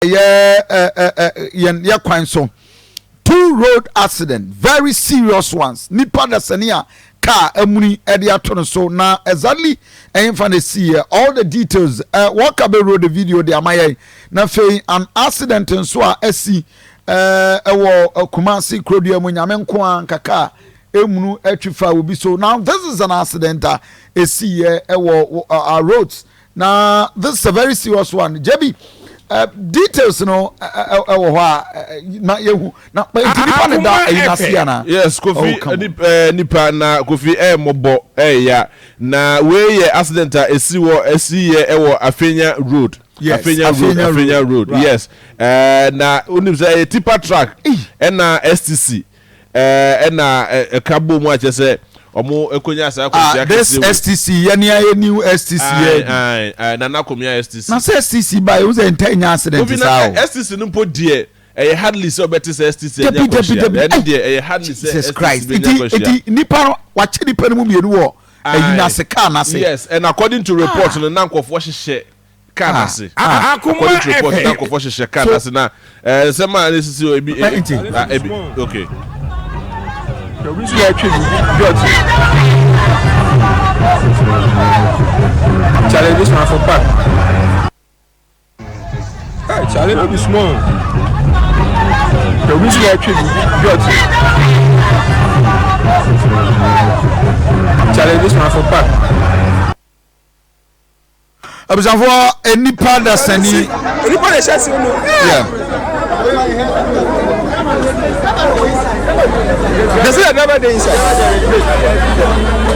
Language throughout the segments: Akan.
Yɛ yɛn yɛ kwan so two road accident, very serious ones. Nipa dasani a car amuni ɛde ato no so na exactly ɛyinfa na esi yɛ, all the details wɔka bɛ road video de ama yɛn. Na afei an accident nso a ɛsi ɛwɔ Kumasi kurodua mu, Nyame nko a nkaka emunu atwi fa obi so. Now this is an accident a esi yɛ ɛwɔ our roads. Na this is a very serious one. Jebi details no ɛwɔ hɔ a na yehu na nti nipa ne da ɛyi n'ase ana. Yes, Kofi. Oh, nipa na Kofi ɛyɛ mɔbɔ ɛyɛ na wei yɛ accident a esi wɔ esi yɛ ɛwɔ Afenya Road. Afenya Road, Afenya Road, yes. Na onim sɛ ɛyɛ tipper truck ɛna STC ɛna ɛka bɔ mu akyɛ sɛ ɔmo ekonya saa akɔsia. This STC yɛ ni ayɛ new STC yɛ. Nana Komia STC. Na sɛ STC ba yi o sɛ ntɛ nya accident saa o. STC no mpo deɛ, ɛyɛ hardly sɛ ɔbɛte sɛ STC ɛnya kɔhyia. Ɛne deɛ, ɛyɛ hardly sɛ STC bɛ nya kɔhyia. Nti nipa no wakyɛ nipa no mu mmienu wɔ ɛyi n'ase, kaa n'ase. Yes, and according to report no, na nkɔfoɔ hyehyɛ kaa n'ase. According to report, na nkɔfoɔ hyehyɛ kaa n'ase na nsɛm a ne sisi ebi ebi, okay. Obi nso yɛ atwi dɔt. Charlie, this one for park. Hey, Charlie, no be small. Obi nso yɛ atwi dɔt. Charlie, this one for park. Abusuafoɔ, nipa dasani. Nipa na ɛhyɛ se no. Yeah. They say the driver dey inside.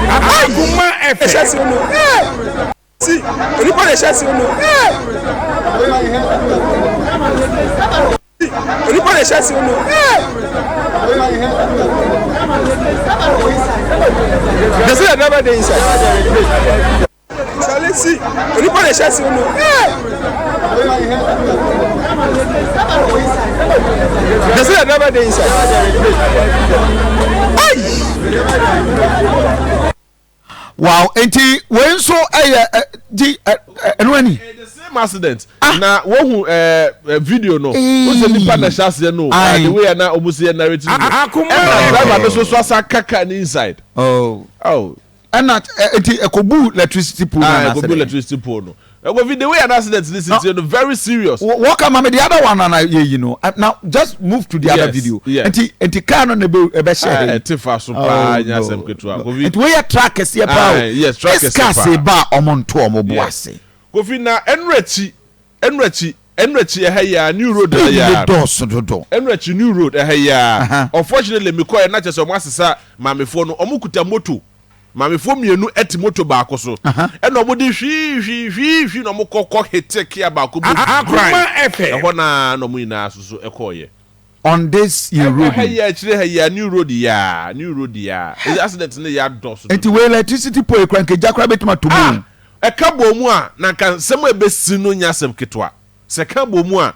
Akuma Ɛhyɛ FM. Se no. See, nipa na ɛhyɛ se no. Nipa na ɛhyɛ se no. They say the driver dey inside. Charlie, see, nipa na ɛhyɛ se no. They say the driver dey inside. Ay! Wow, nti wei nso ɛyɛ ɛ di ɛ ɛnu ani. The same accident na wohu ɛɛ video no o sɛ nipa na ɛhyɛ aseɛ no the way na ɔmo si yɛ narrative no Akuma ɛna driver no so so asa kaka ne inside. Oh. Oh. Ɛna nti ɛkɔbu electricity pole. Ah, ɛkɔbu electricity pole no. Ɛkɔfi the way an accident ni si ti no, very serious. Wɔka ma mi the other one nana yɛ yi no. Now just move to the other video. Nti car no na ebe ɛbɛ hyɛ ha. Ɛte fa so paa, nya asɛm ketewa, Kofi. Nti wei yɛ truck kɛseɛ paa o. Yes, truck this kɛseɛ car paa. Se ba a ɔmo nto ɔmo bo ase. Kofi, na ɛnu akyi ɛha yi a, New Road ɛha Speed yi ne a. dɔɔso dodo. Ɛnu akyi New Road ɛha yi a, unfortunately mi kɔ yɛ na kyerɛ sɛ ɔmo asesa maamefoɔ no, ɔmo kuta moto. Maamefoɔ mmienu ɛte moto baako so ɛna ɔmo de hwii hwii hwii hwii na ɔmo kɔ hete kia baako mu. Akuma FM. Ɛhɔ naa na ɔmo nyinaa soso ɛkɔɔyɛ. On this yɛ road. Ɛha yi akyire ha yi a, New Road yi a, New Road yi a, accident ne yɛ adɔso. Nti wei electricity pole kura nkegya kura bɛtuma to mu. Ah, ɛka bɔ mu a, na nka nsɛm a ɛbɛsi no nyɛ asɛm ketewa. Sɛ ɛka bɔ mu a,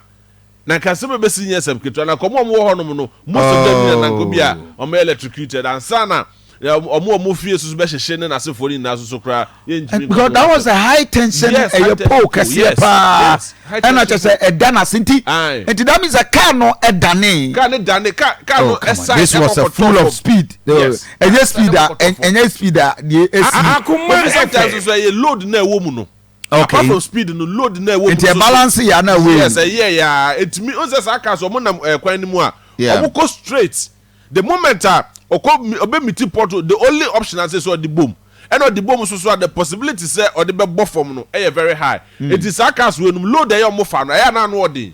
na nka nsɛm a ɛbɛsi nyɛ asɛm ketewa. Na nka ɔmo a ɔmo wɔ hɔnom no, most of them nyina na nka bi a ɔmo yɛ electrocuted ansa na ɔmo fie soso bɛhyehyɛ ne n'asefoɔ no nyinaa soso koraa yɛntumi. Because that was a high tension ɛyɛ pole kɛseɛ paa ɛna kyerɛ sɛ ɛda n'ase nti nti that means that car no ɛdane. Car no dane, car no ɛsa. This was a full of speed. Ɛnyɛ speed a, ɛnyɛ speed a deɛ esi. Akuma. Sometimes nso ɛyɛ load na ɛwɔ mu no. Apart from speed no, load na ɛwɔ mu. Nti ɛ balance yɛ ana wei. Yes, ɛyɛ ya etumi o sɛ saa cars ɔmo nam ɛkwan no mu a, ɔmo kɔ straight. The moment a ɔkɔ ɔbɛ meet pothole, the only option ase sɛ ɔde bom, ɛna ɔde bom soso a, the possibility sɛ ɔde bɛ bɔ fam no ɛyɛ very high. Eti saa cars wei no, load ɛyɛ ɔmo fa no, ɛyɛ anan ɔden,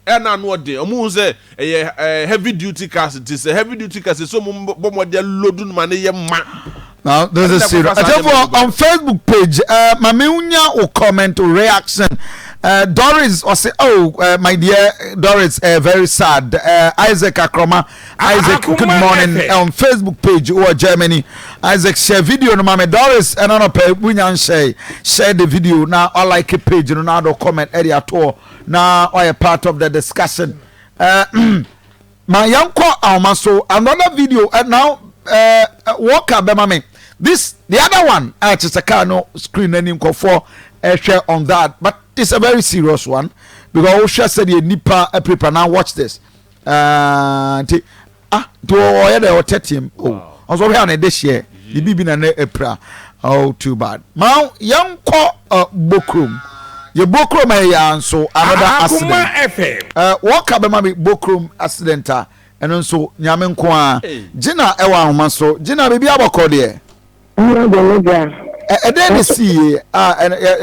ɛyɛ anan ɔden. Ɔmo hu sɛ ɛyɛ heavy duty cars, ti sɛ heavy duty cars so ɔmo bɔ mo de load no ma ne yɛ ma. Now this is serious. Atefo on Facebook page, Mami unya o comment o reaction. Doris, I say, oh, my dear Doris, very sad. Isaac Akroma, Isaac, good morning on Facebook page or Germany. Isaac, share video no, Mami Doris, and on a wunya share the video now. I like a page no now. Comment area to now. I part of the discussion. Ma yanko ahoma so another video and now Walker bɛma me this the other one a kyerɛ sɛ car no screen n'ani nkɔfoɔ ɛhwɛ on that, but it's a very serious one. Because wohwɛ sɛdeɛ nipa apirapira na watch this. Nti ah nti ɔyɛ dɛ ɔtɛteɛm oh ɔsɔ ɔhwɛ a na ɛde hyɛ ne biribi na ne apira oh too bad. Ma yɛnkɔ uh, Bokrom. Yɛ Bokrom ɛyɛ nso another accident. Wɔka bɛma mi Bokrom accident a ɛno nso nyame nko a. Gina ɛwɔ ahoma so. Gina biribi abɔkɔ deɛ. Ɛno de me bra. Ɛdɛn na ɛsiiɛ a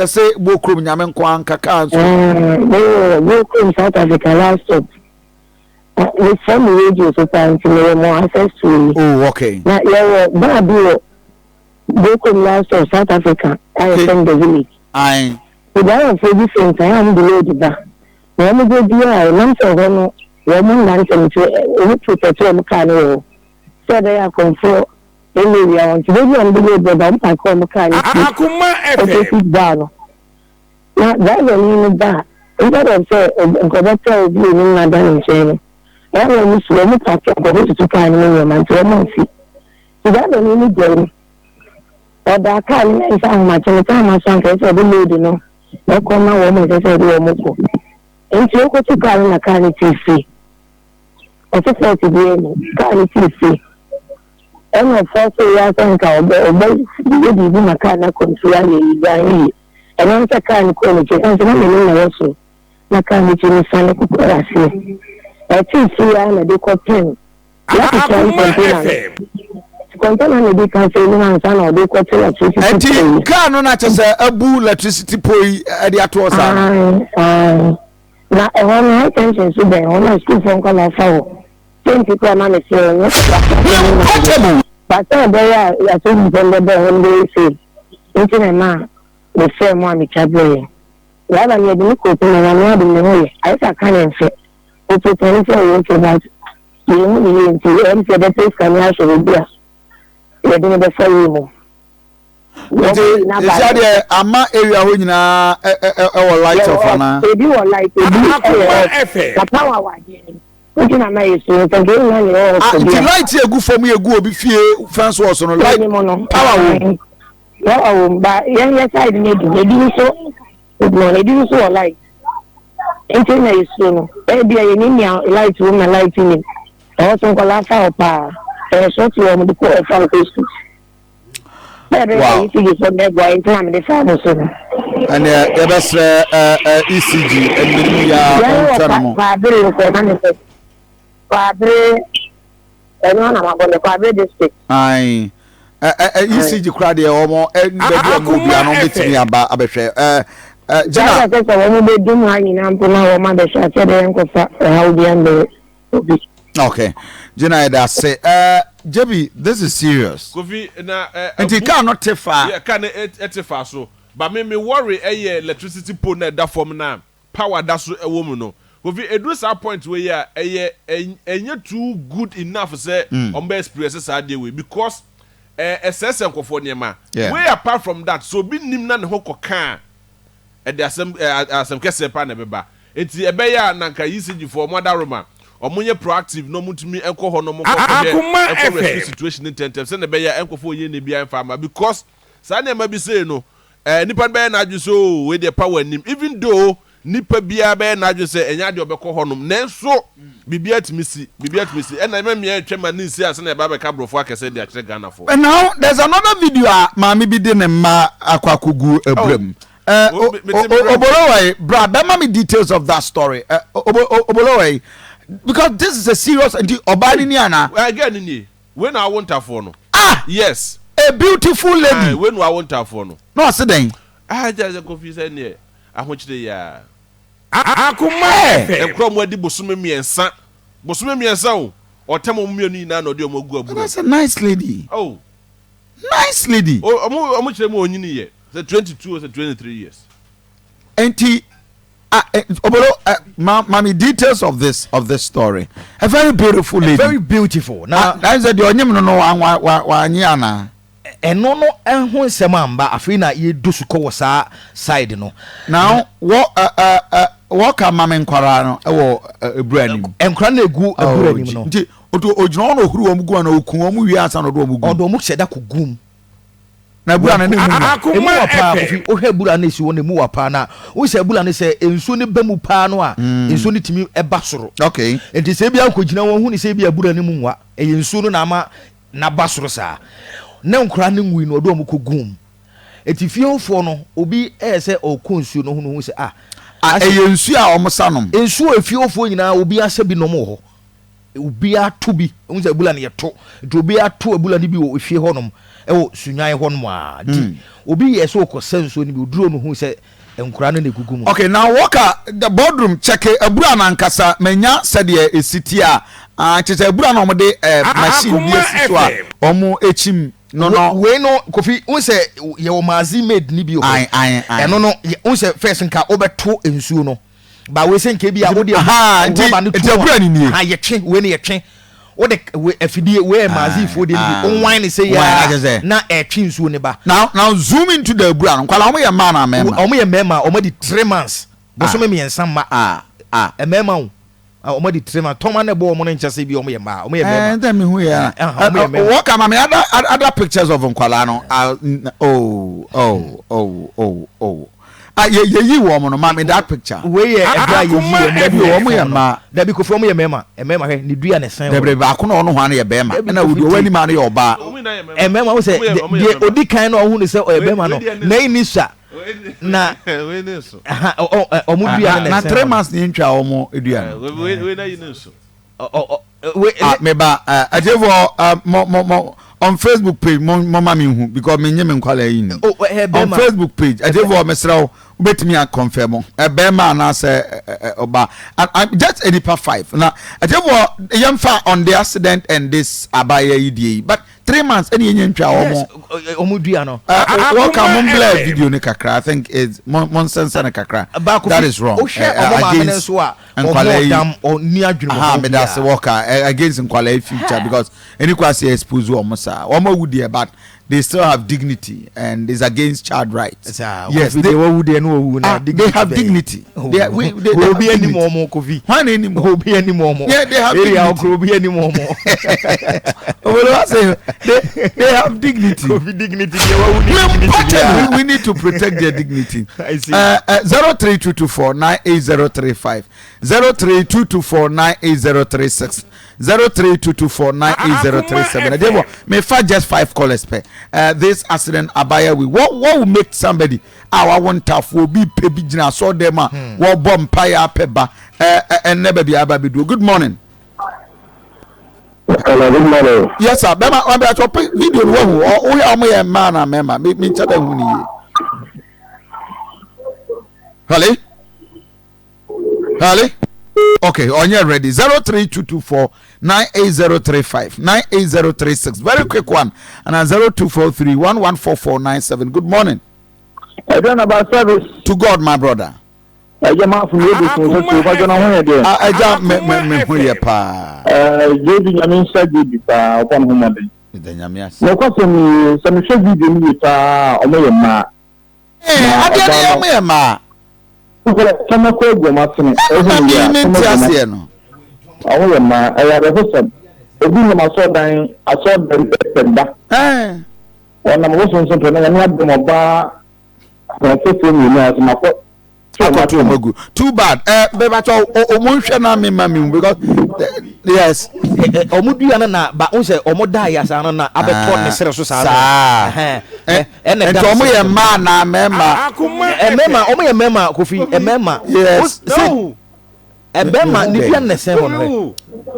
yɛsɛ Bokrom nyame nko ara nka kaa nso. Mewɔ Bokrom South Africa last stop. Mefrɛ mo radio so paa nti mewɔ mo access to yi. Oh okay. Na yɛwɔ bar bi wɔ Bokrom last stop South Africa a yɛfrɛ no The Village. Ae. Driverfoɔ bi firi Nkran a wɔde load ba. Na wɔn bɛ bi a ɛnam sɛ hɔ no wɔn nna ntɛm nti wɔn protect wɔn car no wɔ hɔ sɛ ɛbɛyɛ akɔmfoɔ Ɛnna ewia hɔ nti, da bi a wɔde load bɛba, wɔpaake wɔn kaa no si opposite bar no. Na driverni no ba a, instead of sɛ nka ɔbɛtra obi anim na ada ne nkyɛn no, ɛyɛ a na wɔn suro, wɔn paake a nkurɔfo tutu kaa no mu nneɛma nti wɔn nsi. Nti driverni no gyae mu. Ɔdaa kaa no na ɛsɛ ahomakye no, time aso anka ɛsɛ sɛ ɔde load no ɛkɔ ma wɔn a ɛsɛ sɛ ɔde wɔn kɔ. Nti okotu kaa no na kaa no tii firi. Ɔse fault biara nni kaa no tii firi. Ɛna ɔfɔɔsee yɛ ara sɛ nka ɔbɛ ɔbɛ yɛ biribi ma kaa no akɔntrol ayɛ yie anyɛ yie. Ɛno ne sɛ kaa no kɔɔ n'akyi ɛsiane sɛ na m'anim na ɛwɔ soro na kaa no akyi no sane kɔkɔɔ aseɛ. Ɛtee firi ara na ɛde kɔpem yɛakyekyɛ no container no. Nti container no na ɛdi kan sɛ anim ansa na ɔde kɔte electricity pole yi. Ɛnti kaa no na kyɛ sɛ abu electricity pole yi de ato hɔ saa no? Ae, ae. Na ɛhɔ no high tension nso bɛn hɔ na sukuufoɔ nkwadaa fa hɔ. Sɛ nti koraa na mese ɛnyɛ papa ne ma But sɛ ɛbɛyɛ a asɛmfo no bɛbɔ hɔ no bɛyɛ safe nti na ɛma mefrɛɛ mo a metwa brɛɛ. Rather no yɛde me kɔɔ pɛ na Nyame adom ne ho yɛ. Ayɛ sɛ aka ne mfe. Ɔpretɛne sɛ ɔyɛ okay but yɛnhu ne yie nti ɛyɛ me sɛ yɛbɛpɛ sika ne ahwɛ baabi a yɛde no bɛfa yie mu. Nti sisi adeɛ ama area hɔ nyinaa ɛwɔ light off anaa? Ebi wɔ light ebi ɛyɛ off na power wɔ adeɛ no mu. Nti na na yɛsu no sɛ nka yɛnya nea ɔwɔ Ah, nti light yɛ gu fam yɛ gu obi fie fence wall so no light power wɔ mu. Power wɔ mu ba yɛn yɛ side no edu ebi nso no ebi nso wɔ light nti na yɛsu no ebi a yɛnim nea light wɔ mu na light nim ɛhɔ so nkɔla fa hɔ paa ɛyɛ short wɔ wɔn de kɔ ɛfa hɔ sukuu. Wow. Ɛnneɛ yɛbɛsrɛ ECG ɛnum yɛ a ɔntwa no mu. Kwaabere nkɔ na ne sɛ kwaabere ɛno ana mabɔ ne kwaabere district. Ayi ECG kura deɛ wɔn baabi a wɔn bia no wɔbɛtumi aba abɛhwɛ ɛ ɛ gyina. Sɛ sɛ wɔn bɛ dum ha nyinaa mpo na wɔn abɛhwɛ asɛ deɛ nkɔfa ɛhaw bi ambɛ obi. Okay, Gina yɛda ase. Uh, Jebi, this is serious. Kofi na uh, Nti car no te fa. Yeah, car no te fa so. But me me worry ɛyɛ electricity pole na ɛda fam na power da so ɛwɔ mu no. Kofi eduru saa point wei a ɛyɛ ɛnyɛ too good enough sɛ wɔn bɛ experience saa adeɛ wei because ɛsɛsɛ nkorɔfoɔ nneɛma. Way apart from that, so obi nim na ne ho kɔ kaa. Ɛde asɛm ɛ asɛm kɛseɛ paa na ɛbɛba. Enti ɛbɛyɛ a na anka ECG foɔ wɔn adaworoma, wɔn nyɛ proactive na wɔn ntumi nkɔ hɔ na wɔn nkɔ nkɔhwɛ Akoma nkɔ rescue FM. situation no ntɛntɛm sɛdeɛ ɛbɛyɛ a ɛnkɔfa ohiani biara mfa mma because saa nneɛma bi sei no eh, nipa no bɛyɛ n'adwene sɛ oo wei deɛ power nnim even though nipa biara bɛyɛ n'adwene sɛ ɛnyɛ adeɛ ɔbɛkɔ hɔnom nanso biribiara tumi si biribiara tumi si ɛna ɛma mmea ntwam ma ne nsi ansa na yɛba abɛka aborɔfo akɛseɛ de akyerɛ Ghanafoɔ. But now there's another video a maame bi de ne mma akɔ akɔgu abura mu. Eh, Oh, me- me- me- Obolowai, bra, bɛma me details of that story. Eh, Obolowai, because this is a serious, nti ɔbaa ni ni ana? Well, girl ni nie. Wei na awo ntafoɔ no. Ah! Yes. A beautiful lady. Ah, wei na awo ntafoɔ no. Na ɔse dɛn? Ah, gya sɛ Kofi sɛ neɛ ahokyere yi ara. Akoma FM. Nkora ɔmo adi bosome mmiɛnsa. Bosome mmiɛnsa o. Ɔtam ɔmo mmienu nyinaa na ɔde ɔmo agu abura mu. That's a nice lady. Oh. Nice lady. O ɔmo ɔmo kyerɛ mu onyini yɛ sɛ 22 o sɛ 23 years. Enti ah, eh, Obolo, eh, ma, ma me details of this of this story. A very beautiful lady. Very beautiful. Na ah, na sɛ deɛ ɔnyem no no wa wa wa wanye anaa? Ɛno no ho nsɛm amba, afei na yɛdɔ su kɔ wɔ saa side no. Na wɔ ɛ ɛ ɛ wɔka ma me nkwaraa no wɔ abura no mu. Nkwaraa no egu abura no mu no. Nti otu ogyina hɔ na ohuru wɔn gu ana oku wɔn wie ansa na ɔde wɔn gu. Ɔde wɔn hyɛ da kɔ gu mu. Na abura no na emu wa. Emu wa paa Kofi, wohwɛ abura no esi hɔ na emu wa paa na wohu sɛ abura no sɛ nsuo no ba mu paa no a nsuo no tumi ba soro. Okay. Nti sɛ ebi akɔgyina hɔ hu ne sɛ ebi abura no mu nwa, ɛyɛ nsuo no na ama n'aba soro saa. Na nkwadaa no nwui no ɔde wɔn kɔ guu mu. Nti fie hɔfoɔ no obi ɛyɛ sɛ ɔkɔ nsuo no ho no hu sɛ ah. Ah, ɛyɛ nsuo a wɔn sa nom. Nsuo a efie hɔfoɔ nyinaa obi asa bi nom wɔ hɔ. Obiara to bi, wohu sɛ abura no yɛto, nti obiara to abura no bi wɔ efie hɔnom, ɛwɔ Sunyani hɔnom a, nti obi yɛɛ sɛ ɔkɔsa nsuo no bi, oduruu hɔ no ohuu sɛ nkwadaa no na egugu mu. Okay, now wɔka the boardroom check abura no ankasa, manya sɛdeɛ esi teɛ a, ah, kyerɛ sɛ abura no a wɔde eh, machine bi asi so a wɔkyim no no. Wei no, Kofi, wohu sɛ yɛwɔ magazine made no bi wɔ hɔ, Ae, ae, ae. ɛno no, wohu sɛ first nka wobɛto nsuo no, Ba wei sɛ nka ebi a wode Aha, nti rɔba no nti tu abura a ni nie. aha yɛtwe wei no yɛtwe wode wei afidie wei yɛ maazifoɔ deɛ no bi wonwan ne sɛ Wan na kyerɛ yɛ sɛ. na ɛtwe nsuo ne ba. Now now zoom into the abura no. Nkwalaa wɔn yɛ mmaa anaa mmarima? Wɔn yɛ mmarima wɔn adi 3 months bosome 3 mma Ah ah. mmarima o wɔn adi 3 months tɔma na ɛbɔ wɔn no nkyɛ sɛ bi wɔn yɛ mmaa wɔn yɛ Eh, mmarima. nta mi hu yɛ. Eh, wɔn yɛ mmarima. Wɔka ma me other other pictures of nkwalaa no. Ah, oh oh oh oh oh. Ah, yɛ yɛyi wɔn no, ma me that picture. Wei yɛ ɛberɛ a yɛyi wɔn Dabi firi wɔn yɛ fam no. mmaa. Dabi Kofi wɔn yɛ mmarima. Mmarima hwɛ ne dua na ɛsɛn hɔ Dabi no. baako na ɔno hwan no yɛ bɛrima Dabi ɛna Kofi deɛ ɔwɔ tie. anim ha no yɛ ɔbaa. Mmarima wo sɛ deɛ odi kan no a ɔhu no sɛ ɔyɛ bɛrima no n'ayi ni sua na aha ɔ ɔ wɔn dua no na Na ɛsɛn three hɔ no. months ni ntwa wɔn dua no. Ɔ ɔ wei Ah, me ba, atiefoɔ, mo, mo, mo, on Facebook page, mo, mo ma me hu, because me nye me nkwalaa yi ni. Oh, eh, On bɛrima. Facebook page, atiefoɔ, mesrɛ wo, wobɛtumi akɔnfɛm mo, bɛrima anaasɛ ɔba, just nipa 5. Na, atiefoɔ, yɛmfa on the accident and this abaya yi die yi, but 3 months, ɛne yɛnya ntwa wɔn. Yes, wɔn dua no. Wɔka mo blur video no kakra, I think it's, mo, mo nsɛnsɛ no kakra. Baako That is wrong. Wohwɛ ɔmo maame no Against nso a, nkwalaa ɔmo yi. dam, ɔnni adwene wɔ Aha, hɔ meda ase biara. wɔka against nkwalaa yi future because ɛni kwa sɛ expose wɔn saa. Wɔn awu deɛ but they still have dignity and it's against child rights. Saa, Yes, Kofi they, deɛ wawu deɛ no wawu na ah, they dignity have bɛn? dignity. They, we, they have Obi anim dignity. wɔn Kofi. Hwan na anim wɔn? Obi anim wɔn. Yeah, they have Area dignity. okoro obi anim wɔn. Obolo wa say they have dignity. Kofi dignity deɛ wawu ni dignity Important. biara. We need to protect their dignity. I see. 03224 98035 03224 98036 03224 98037. Akuma Therefore, may fa just five callers per. This accident abaya we what will make somebody our one tough will be pebi jina so them a what bomb paya peba and never be aba be do. Good morning. Hello, good morning. Yes sir. Bema wa be atɔ video no wahu. O ya omo ye ma na mema. Me me nkyɛ da hu ni yie. Hello? Hello? Okay, on your ready. 03224 98035 98036. Very quick one. And 0243 114497. Good morning. Ɛdɛn na ba service. To God, my brother. Ɛgya maa fún mi ebi fún sɛ tí o bá jọ náà ho yɛ deɛ. Ah, ɛgya me me me ho yɛ paa. Ɛɛ JB nyame nhyɛ JB paa ɔbɔ ne ho mmɔden. Meda nyame ase. Na ɔkɔ sɛ mi sɛ mehwɛ video no yie paa ɔmo yɛ mmaa. Ɛɛ adeɛ no yɛ ɔmo yɛ mmaa. Sɛ sɛmɛ kɔ agu ɔmo asene. Ɛna mi mi nte aseɛ no. Ɔmo yɛ mmaa ɛyɛ awerɛhosɛm. Obi nam asɔɔdan asɔɔdan pɛ da. Ɛɛ. Ɔnam wosonso pɛ na nyame adom ɔbaa ahoɔfɛfoɔ mmienu a ɔsɛ makɔ akɔto wɔn agu too bad ɛ bɛbàtɔ ɔmo nhwɛ na mi ma mi hu because yes. Ɔmo dua no na ba n sɛ ɔmo da yasa no na abɛtɔ ne srɛ so saa no. Saa Ɛna nti ɔmo yɛ mmaa na mmarima. Mmarima ɔmo yɛ mmarima Kofi mmarima. Yes. Sɛ ɛbɛrima ne dua no na ɛsɛn hɔ no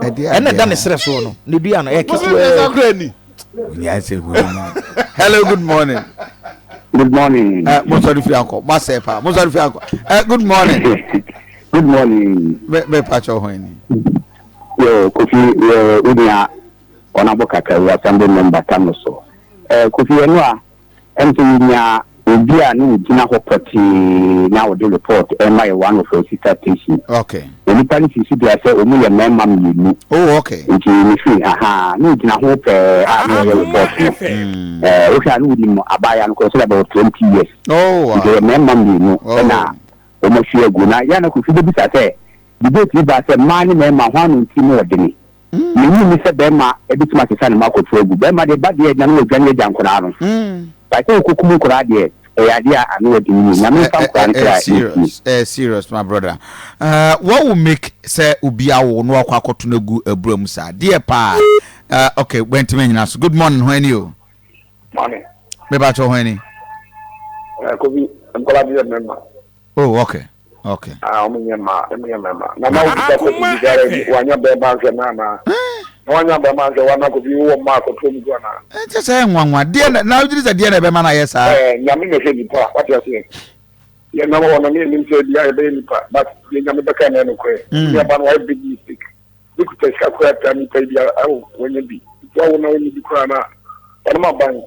hɛ ɛna ɛda ne srɛ soɔ no ne dua no ɛyɛ ketewa. Hello, good morning. Good morning. Mo sọ̀rọ̀ fi akọ, mo asẹ pa, mo sọ̀rọ̀ fi akọ. Good morning. Good morning. Bẹ bẹ pàṣẹ ọ̀hún ẹni. Yo, Kofi, yɛ onua ɔnabɔ kakra yi assembly member tam no so. Kofi ɛno a ɛm sɛ yɛnya obi a ne ogyina hɔ pɔtee na ɔde report ɛma yɛ one of our sister station. Okay. Onipa no si so dua sɛ ɔmu yɛ mmarima mmienu. Oh, okay. Nti ne firi aha ne ogyina ho pɛɛ a na ɔyɛ report no. Wohwɛ a ne wonim abaayewa no koraa sɛ about 20 years. Oh, wow. Nti ɛyɛ mmarima mmienu Oh. ɛna wɔn ahwie agu na yɛn na Kofi bɛbisa sɛ debate bi baa sɛ mmaa ne mmarima ho ano nti mu ɔdene. Menyi ni sɛ bɛrima ebitumi asesa ne mu akɔto agu. Bɛrima deɛ ba deɛ na ne wɔdwane agya nkwadaa no. But sɛ wokokum nkwadaa deɛ, ɛyɛ adeɛ a ano yɛ den yie. Nyame mfa nkwadaa no kra Ɛyɛ nsie. serious, ɛyɛ serious my brother. Uh, what will make sɛ obi awo na wakɔ akɔto no agu abura mu saa? Deɛ paa. Uh, okay, wɛntumi anyina so. Good morning, hwan ni o? Morning. Meba kyɛ hwan ni? Eh, Kofi, nkɔla bi yɛ mmarima. Oh, okay. Okay. Ah, wɔn nyɛ mmaa, wɔn nyɛ mmarima. Na na obi sɛ kofi bi biara bi wanya bɛrima nhwɛ na ana. Na wanya bɛrima nhwɛ wana kofi wɔ mmaa akɔtɔ mu gu ana. Ɛkyɛ sɛ nwanwa. Deɛ na na wogye sɛ deɛ na ɛbɛma no ayɛ saa. Eh, nyame na ɛhwɛ nipa, wate aseɛ. Yɛn nam hɔ no ne yɛnim sɛ bia yɛbɛyɛ nipa, but deɛ nyame bɛka na ɛnokorɛ. Ne aba no wayɛ big mistake. Bi kuta sika koraa paa nipa yi bi awo wanya bi. Nti wawo na wonni bi koraa na ɔnom aban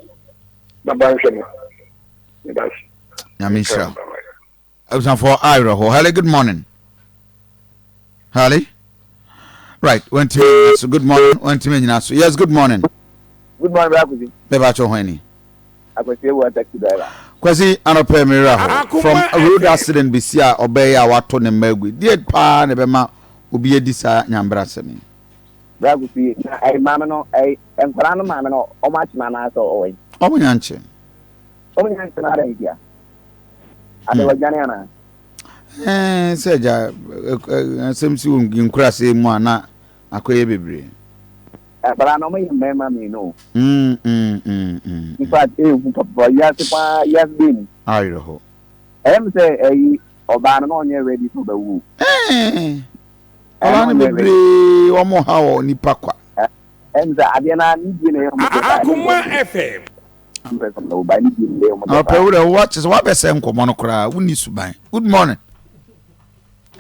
na ban hwɛ no. Meda ase. Nyame nhyira wo. Abusuafoɔ awerɛhoɔ. Hello, good morning. Hello. Right, wantumi anyina so. Good morning, wantumi anyina so. Yes, good morning. Good morning, Bra Kwesi. Bɛba kyɛ ho ani. Akwasi Ewu taxi driver. Kwasi anɔpɛ mmerɛ hɔ from road accident besi a ɔbɛyɛ a wato ne mma agu. Deɛ paa na ɛbɛma obi adi saa nyambra asɛm yi. Bra Kwesi, na ɛyi maame no ɛyi nkwadaa no maame no ɔmo akye no anaasɛ ɔwɔ yi? Ɔmo nya nkye. Ɔmo nya nkye no adɛn ntia? Ade wadwane anaa? Ɛɛ sɛ agya asɛm si wɔ nkurase mu a na akɔyɛ bebree. Nkwadaa no ɔmo yɛ mmarima mmienu o. Mm, mm, mm, mm. In fact, ehu papa wiase paa wiase bɛn ni. Awerɛho. Ɛyɛ mi sɛ ɛyi ɔbaa no na ɔnyɛ ready sɛ ɔbɛwu. Ɛɛ ɔbaa no bebree wɔn ha wɔ nipa kwa. Ɛyɛ mi sɛ adeɛ naa ne die na ɛyɛ ɔmo dɛ. Akoma FM. Ɔpɛ wo dɛ wa kyesɛ wabɛsɛ nkɔmɔ no koraa wonni suban. Good morning.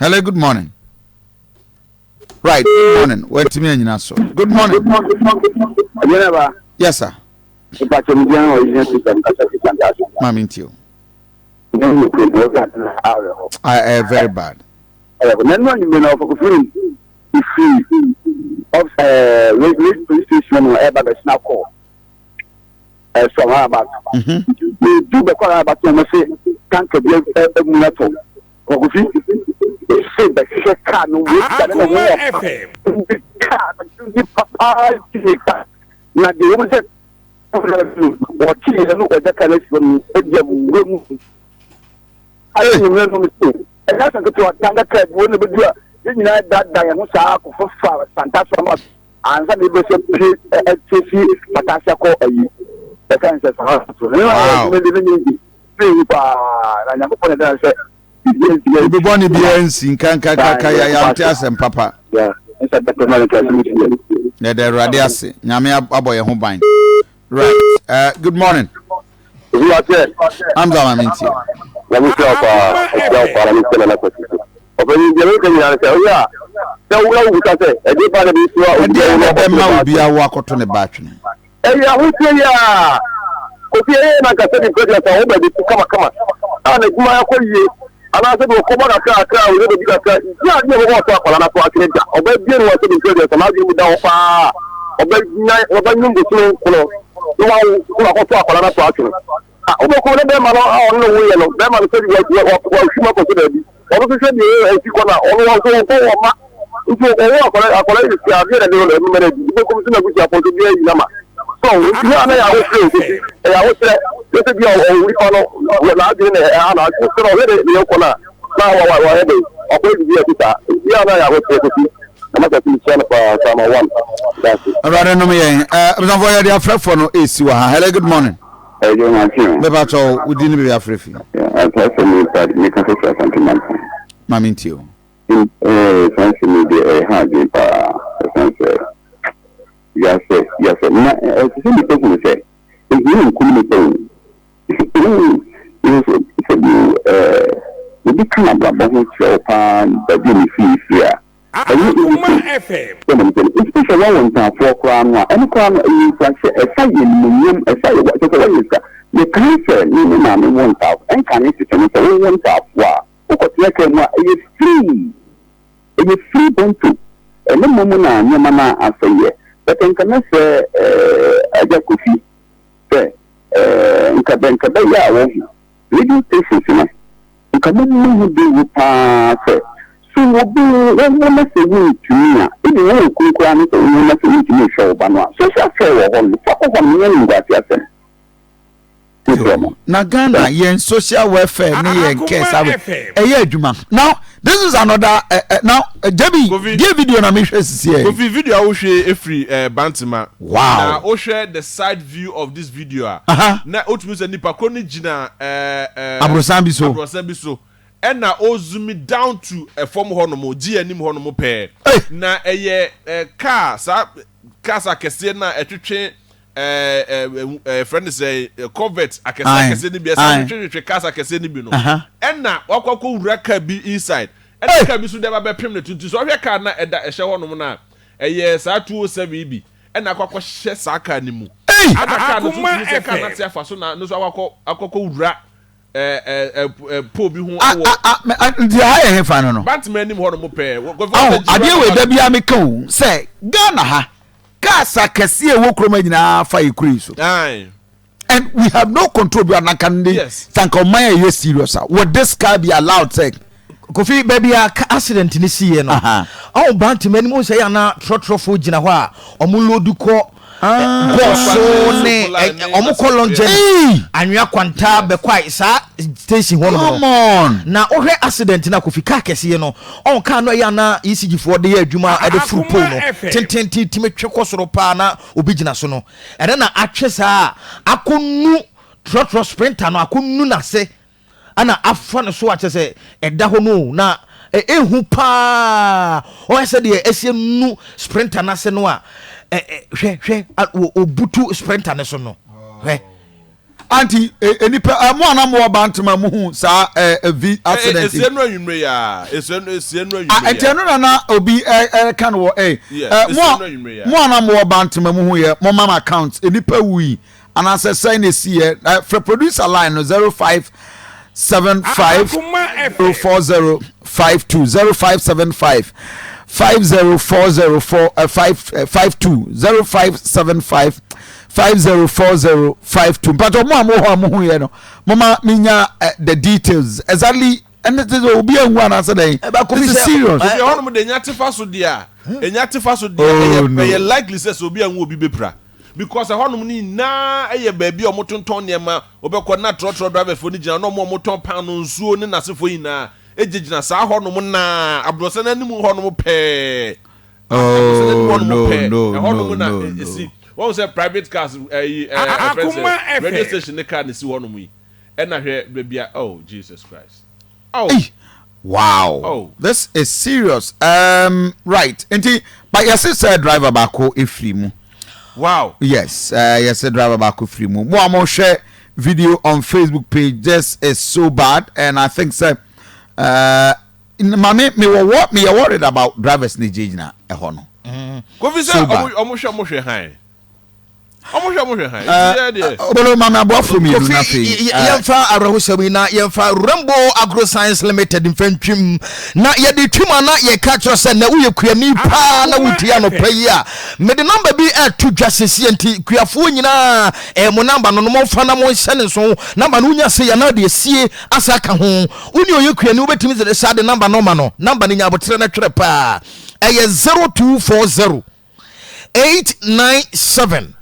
Hello, good morning. Right, good morning. Wantumi anyina so. Good morning. Yes, sir. Maame nti o. Ah, eh, very bad. Nanu anwummerɛ na ɔfakofiri firi of police station no ɛba bɛsena kɔɔ. ɛsɔ hɔ aba nti bɛkɔ hɔ aba so wɔn se tanka bi amu atɔ kɔkofi ese bɛhwehwɛ kaa no wei da ne ho wɔ kaa no ni papa ti ka na deɛ wɔn sɛ wɔte yɛ no wɔgya kaa no asi hɔ no ɛgya wura mu ade nyimire no se ɛnyɛ asɛm ketewa tanka kaa bi wɔn na bɛdu a yɛn nyinaa daadaa yɛn ho saa akɔfafa santa so ama Ansa na ebesi apue ati afi pata ase akɔ ayi ɛka ne sɛ sahara so. Ne na adwuma bi ne nyɛ bi ne ehu paa na Nyankopɔn na ɛda sɛ biribi ansi. Obi bɔne biara nsi nkankankaka ya yɛante asɛm papa. Yɛda Awurade ase Nyame abɔ yɛn ho ban. Right uh, good morning. Hamza maame ntie. Nyame nhyira wo paa, ɔhyira wo paa na menhyira Nana Kwasi so. Ɔpanyin deɛ meka nyinaa ne sɛ woyɛ a sɛ wo na wobisa sɛ ɛdeɛ paa na ɛbɛsi a obi awo na ɛbɛma obi awo akɔto ne ba atwene. Ɛyɛ ahokyerɛ yi a Kofi ɛyɛ na nka sɛbi mpɛ wo baabi to kamakama a n'adwuma akɔ yie anaasɛ bi ɔkɔbɔ kakra kakra a ɔnya baabi kakra yɛ adeɛ ɔbɛbɔ ɔto akwadaa no ato atwene da ɔbɛ bie no wɔ sɛbi mpɛ aduasa n'adwene mu da hɔ paa ɔbɛ nya ɔbɛ nyum bosome nkono na wawo na wakɔto akwadaa no ato atwene. Ah, wobɛkɔ ne bɛrima no a ɔno ne woyɛ no, bɛrima no sɛbi wahwim akɔ so baabi. Ɔno nso hwɛ deɛ ɛsi kɔ no a, ɔno nso ɔnkɔ wɔ mma. Nti ɔwɔ akwadaa akwadaa yi si adeɛ na ɛde no ɛmema no adi. Wobɛkɔ nso na abusuafoɔ nso biara yi nama. So, nti yɛ a na yɛ ahokyerɛ o, kofi, ɛyɛ ahokyerɛ. Yɛ sɛ bi a ɔwɔ nipa no, wɔ n'adwene na ɛha n'adwene. Sɛ ɔhwɛ de deɛ ɛkɔ no a, na wayɛ dɛn, wakɔyɛ biribi a ɛte saa. Nti yɛ a na yɛ ahokyerɛ kofi. Na masa si mekyia no paa, Sama one. That's it. Awurade nom yɛn. Abusuafoɔ yɛde afrɛfoɔ no ɛresi wɔ ha. Hello, good morning. Ɛyɛ mate o. Mepa kyɛw, wo din ne baabi afrɛ fi. Saa asɛm yi ba meka sɛ firi Asante Mampong. Ma me ntie o. Ɛɛ saa asɛm yi deɛ ɛha adwene paa ɛsan sɛ wiase wiase na ɛsɛ sɛ nipa hunu sɛ ehia nkum nipa o. Sɛ sɛ bi ɛɛ obi ka n'abrabɔ ho kyerɛ wo paa baabi a ne fie firi a Ɛnyɛ easy sɛ na mepɛ no. Especially woawo ntaafoɔ koraa no a, ɛno koraa no ɛyɛ nkuranhyɛ, ɛfa yɛ animuonyam, ɛfa yɛ kyerɛ sɛ woayɛ sika. Mekae sɛ me me maame wo ntaafo, ɛnkane tete no sɛ wowo ntaafoɔ a, wokɔtena kaa mu a ɛyɛ free, ɛyɛ free bonto. Ɛno mmom na nneɛma no asɛeɛ. But nka mɛsrɛ eh, Agya Kofi sɛ eh, nka bɛ nka bɛyɛ a wɔhu radio stations no, Nka momma ho dawuru paa sɛ, so obi wo wo na sɛ wuntumi a, even wo okunu koraa no sɛ wo wo na sɛ wuntumi nhwɛ wo ba no a, social care wɔ hɔ no, fa kɔ hɔ no, nyɛ animguase asɛm. Mesrɛ mo. Na Ghana yɛn social welfare ne yɛn care saa ɛyɛ adwuma. Now this is another uh, uh, now uh, Debbie Kofi, deɛ video na mehwɛ sisi ɛ. Kofi video a wohwɛ efiri uh, Bantama. Wow. Na wohwɛ the side view of this video a. Uh -huh. Na otumi sɛ nipa koro no gyina uh, uh, aborosan bi so. Aborosan bi so. Ɛna ozumi down to ɛfam hɔ nom, gye anim hɔ nom pɛɛ. Hey. Na ɛyɛ uh, car saa cars akɛseɛ na ɛtwetwe ɛɛ ɛɛ yɛfrɛ no sɛ covert akɛseɛ akɛseɛ no bi ɛsan twetwetwe cars akɛseɛ no bi no ɛna wakɔ akɔ wura car bi inside ɛna car bi so de aba bɛpem ne to nti sɛ ɔhwɛ car na ɛda ɛhyɛ hɔnom no a ɛyɛ saa 207 yi bi ɛna akɔ akɔhyɛ saa car no mu ɛna car no so tumi sɛ car no ate afa so na no so akɔ akɔ akɔ wura ɛɛ ɛɛ pole bi ho ɛwɔ. Nti ha yɛ hefa no no. Bantama anim hɔ nom pɛɛ. Awo adeɛ wei da bi a meka o sɛ Ghana ha cars akɛseɛ ɛwɔ kurom ha nyinaa fa yɛ kuro yi so. And we have no control bi anaka ne sanka ɔman a ɛyɛ serious a would this car be allowed sɛ. Kofi baabi a accident no siiɛ no ɔho Bantama anim wohu sɛ yɛ ana trɔtrɔfoɔ gyina hɔ a ɔmo load kɔ Goso ne ɔmo kɔ long journey anwea kwanta bɛkwae saa station hɔ nom no na wohwɛ accident no a Kofi car kɛseɛ no ɔho car no ɛyɛ ana ECG foɔ de yɛ adwuma ɛde foro pole no tententen tumi twe kɔ soro paa na obi gyina so no ɛno na atwe saa akɔnu trɔtrɔ sprinter no akɔnu n'ase Ɛna afa no so a kyerɛ sɛ ɛda hɔ no na ɛhu paa ɔyɛ sɛ deɛ ɛsi nu sprinter no ase no a hwɛ hwɛ ɔbutu sprinter no so no hwɛ. Anti nipa mo a na mo wɔ Bantama mo hu saa vi accident. Esie no anwummerɛ yi a esie no esie no anwummerɛ yi a. Nti ɛno na na obi ɛka no wɔ ɛ mo a mo a na mo wɔ Bantama mo hu yɛ mo ma ma account nipa wui Anaasɛ sɛn na ɛsiiɛ? Na frɛ producer line no 0575 040 52 0575 50404 52 0575 504052 mpatɔ mo a mo hɔ a mo hu yɛ no moma menya eh, the details exactly ɛne te sɛ obi anwu anaasɛ dɛn this is serious. Obi ɛhɔnom de nya tefa so deɛ a enya tefa so deɛ ɛyɛ ɛyɛ likely sɛ sɛ obi anwu obi bɛpira. Because ɛhɔnom no nyinaa yɛ baabi a wɔtontɔn nneɛma, wobɛkɔ na trɔtrɔ driversfoɔ no gyina hɔ, na wɔn a wɔtɔn paanoo, nsuo ne n'asefoɔ nyinaa gyinagyina saa hɔnom no ara, abrɔsan no anim hɔnom pɛɛ, abrɔsan no anim hɔnom pɛɛ, ɛhɔnom na ɛsi. Wɔn sɛ private cars, ɛyi, ɛɛ, ɛfrɛ sɛ radio station ne car na ɛsi hɔnom yi, ɛna hwɛ baabi a, oh Jesus Christ. Oh. Ei wow Oh. this is serious um, right nti but yɛse sɛ driver baako efiri mu. Wow. Yes uh, yɛse driver baako firi mu. Mo a mo hwɛ video on Facebook page this is so bad and I think sɛ uh, maame me wɔ wɔ me yɛ worried about drivers ne gyinagyina ɛhɔ no. Kofi sɛ So bad. ɔmo ɔmo hwɛ ɔmo hwɛ hann. Ɔmo hwɛ ɔmo hwɛ han. Nti yɛ deɛ. Obolo maame aboafo mmienu na afei. Kofi, yɛmfa awerɛhosɛm yi na yɛmfa Rainbow Agro Science Limited mfa ntwim. Na yɛde twim a na yɛka kyerɛ sɛ na woyɛ kuani paa na wotie anɔpa yi a, mede namba bi ɛto dwa sesie nti kuafoɔ nyinaa ɛyɛ mo namba no no momfa na monhyɛ ne nso. Namba no wonya se yɛ na de asie asa aka ho. Wo ne ɔyɛ kuani wobɛtumi de saa de namba no ma no. Namba no nya aboterɛ no twerɛ paa. Ɛyɛ 0240. 897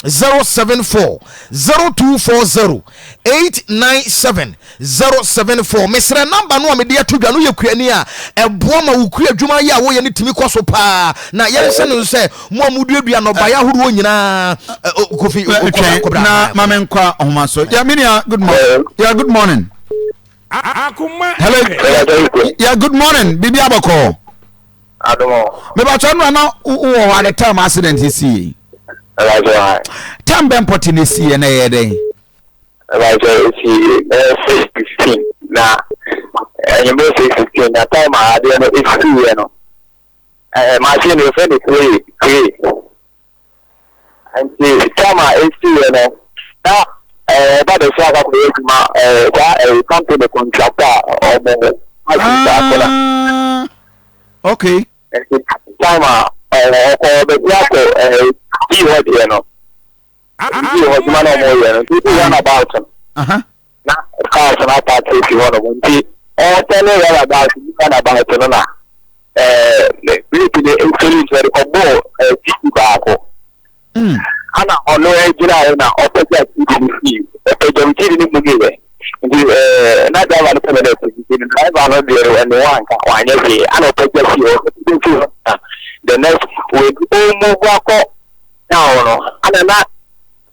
074 0240 897 074 mesrɛ namba no a mede ato dwa no yɛ kuani a ɛboa ma wo kua adwuma yɛ a woyɛ no tumi kɔ so paa na yɛnhyɛ no sɛ mo a moduadua nnɔbaeɛ ahodoɔ nyinaa kofi twɛn na ma menkɔ ahoma so yeah, menua good morning yeah, good morning hello yeah, good morning biribi abɔkɔɔ Adom o. Mebakyɛ no na wowɔ hɔ at the time accident yi sii. Mebakyɛ han. Time bɛn pɔte na esi yɛ na ɛyɛ dɛn? Mebakyɛ esi ɛyɛ 6:15 na ɛnyɛmɛ 6:15 na time a adeɛ no esi yɛ no ɛɛ machine no yɛfrɛ no crane crane. Nti time a esiiɛ no na ɛba bɛhyɛ akɔ akɔyɛ adwuma saa ɛɛ company contractor a wɔn machine baako na. Ah, okay. Nti time a ɔkɔ bɛsi akɔ dii hɔ deɛ no dii hɔ adwuma na wɔn yɛ no nti di run about no. Na cars no apaake asi hɔnom nti ɔretɛne round about ne round about no na ɛɛ brake no efiri nti ɔde kɔbɔɔ ɛɛ TV baako. Hmm. Ana ɔno gyina hɔ na ɔpɛgya TV no fii ɔpɛgya mu. TV no mu yɛ nti ɛɛ na driver no pɛ dɛ nti driver no deɛ ɛne wanka wanyɛ hwee ana ɔpɛgya si hɔ ɔpɛgya si hɔ na the next wei ɔmove akɔ down no ana na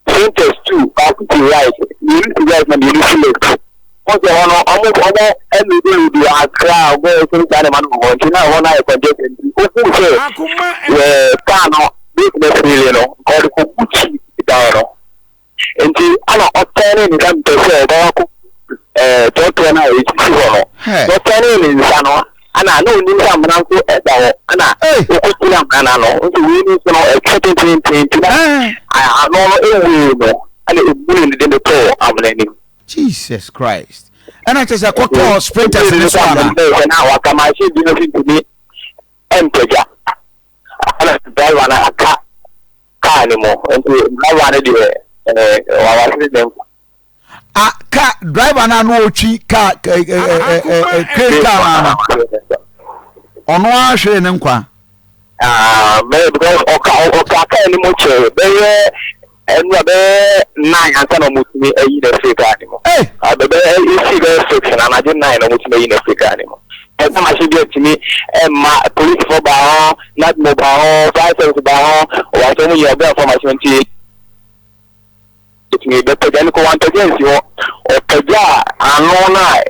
printers two baako si right mmienu si right na mmienu si left wɔn sɛ hɔ no ɔmo ɔmo ɛludu ludu akra ɔmo ɛsɛn saa nneɛma no wɔ hɔ nti na hɔ no ayɛ congestion nti ohu sɛ yɛ kaa no brake no afeeli no nka ɔde kɔ gu kyi dan no nti ana ɔtɛne ne nsa mpɛ sɛ ɔbɛwa kɔ ɛɛ trɔtrɔ no a ɛsisi hɔ no ɔtɛne ne nsa no ana na onim sɛ amena nso ɛda hɔ ana ɔkɔgyina amena no ano nso wei no nso no ɛtwe tententen nti na ano no ɛwei no ɛna ɛbunu ne de no tɔɔ amena anim. Jesus Christ ɛna kyerɛ sɛ kɔtɔɔ sprinters ne so ana. Na waka machine bi no so ntumi ɛmpagya ɛna driver no aka kaa no mu nti driver no deɛ ɛɛ wawasere ne nkwa. A car driver no a na ɔretwi car ɛ ɛ ɛ ɛ crane car no ano ɔno ara hwere ne nkwa. Ah, bɛyɛ because ɔka ɔka kaa no mu kyɛ bɛyɛ ɛnura bɛyɛ nine ansa na ɔmo tumi ayi na efiri kaa no mu. Ah, bɛyɛ esi bɛyɛ six na anadwo nine na ɔmo tumi ayi na efiri kaa no mu. Ɛsɛ machine bi atumi ɛma polisifoɔ baa hɔ, nadmo baa hɔ, fire service baa hɔ, wɔasɛ ɔmo yɛ ɔbɛn fɔ machine nti. Otumi bɛpagya no kɔ, wampagya ansi hɔ. Ɔpagyaa ano no a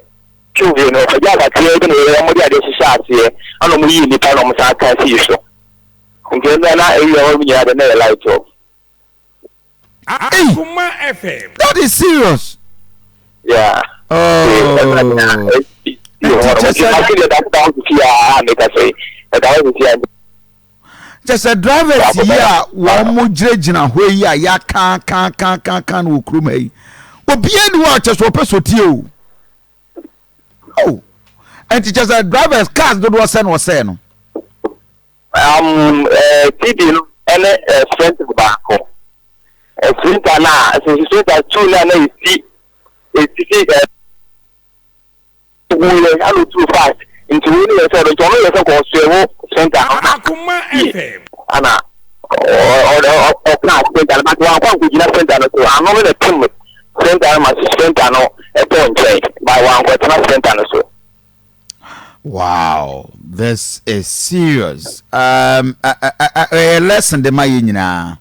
tube no, ɔpagyaa kakraa bi na wɔde adeɛ hyehyɛ aseɛ, ɛna wɔyii nnipa na wɔsan ka sii so. Nti ɛnna na area hɔ nyinaa de na ɛyɛ light off. Hey, that is serious. Yeah. Oh. Kyɛ sɛ drivers yi a wɔn gyinagyina hɔ yi a yɛakaakaakaaka no wɔ kurom ha yi, obiara ni hɔ a kyɛ sɛ ɔpɛ sɛ ɔtie o. Oh, ɛnti kyɛ sɛ drivers cars dodoɔ sɛ na ɔsɛɛ no. Um, eh, TD no ɛne eh, sprinter baako. Eh, sprinter na, sprinter two na na esi esisi eh, Ohun yɛ ana otuu fast nti wei no yɛ sɛ ɔno nti ɔno yɛ sɛ nka ɔsɛɛvo center no na yie ana ɔkaa center no but wankɔ ankɔgyina center no so ano no na ɛpem center no ma center no ɛtɔ nkyɛn but wankɔtena center no so. Wow, this is serious. Um, a lesson de ma yɛ nyinaa.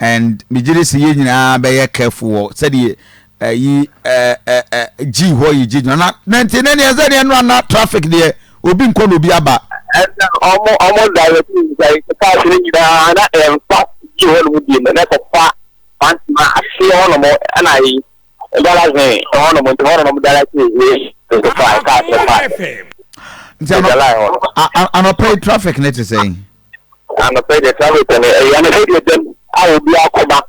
And megye di sɛ yɛn nyinaa bɛyɛ careful wɔ sɛdeɛ ɛyi ɛɛ ɛɛ gyi hɔ yi gyi gyina na na nti ne deɛ sɛdeɛ no ana traffic deɛ obi nkɔ na obi aba. Ɛna ɔmo ɔmo direct nsa cars no nyinaa na ɛnfa gyi hɔ nom bi na ɛkɔfa fantuma aseɛ hɔ nom ɛna yi galaxy hɔ nom nti hɔ nom direct yi fa cars no fa. Nti anɔpɛ yi traffic ne te sɛn. Anɔpɛ deɛ traffic no ɛyɛ anɔpɛ deɛ dɛm a obi akɔba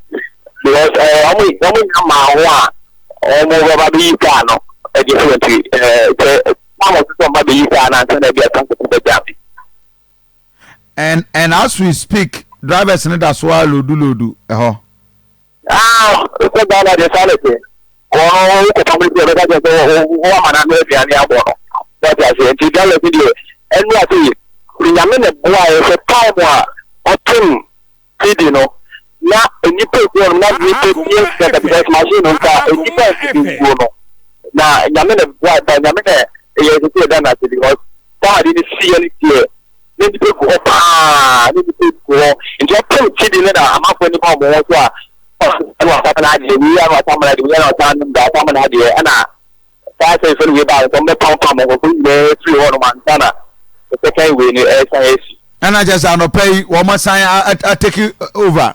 because ɛɛ wɔn wɔn nya maa ho a wɔn bɛba bɛyi kaa no ɛde firi nti ɛɛ sɛ tam ɔsɛ sɛ wɔn ba bɛyi kaa no ansa na ebi a traffic bɛ jam. And and as we speak drivers no da so ara lodu lodu ɛhɔ. Ah, wokɔ Ghana deɛ saa na ɛteɛ. Wɔn wokɔ family bi a ɔbɛka kyerɛ sɛ woama no ano aduane abɔ no. Wate aseɛ nti drivers no deɛ ɛnu ase yi. Nyame na ɛboaeɛ sɛ time a ɔtem CD no na nnipa egu hɔ nom na nnipa bi kɛkɛ because machine no nka nnipa nsuo no na Nyame na ɛboaeɛ pa Nyame na ɛyɛ sɛ sɛ ɛda no ase because saa ade no siiɛ no deɛ na nnipa gu hɔ paa na nnipa gu hɔ nti ɔpem kyidi no na amanfoɔ anim a wɔn ho so a ɛna wasan mana adeɛ wei ana wasan mana adeɛ wei ana wasan nom da wasan mana adeɛ ɛna saa sɛ sɛ wei baa nso wɔbɛpampam nkurɔfoɔ nyinaa firi hɔ nom ansa na second wei no ɛsan asi. Ɛna kyerɛ sɛ anɔpa yi wɔn asan atake over.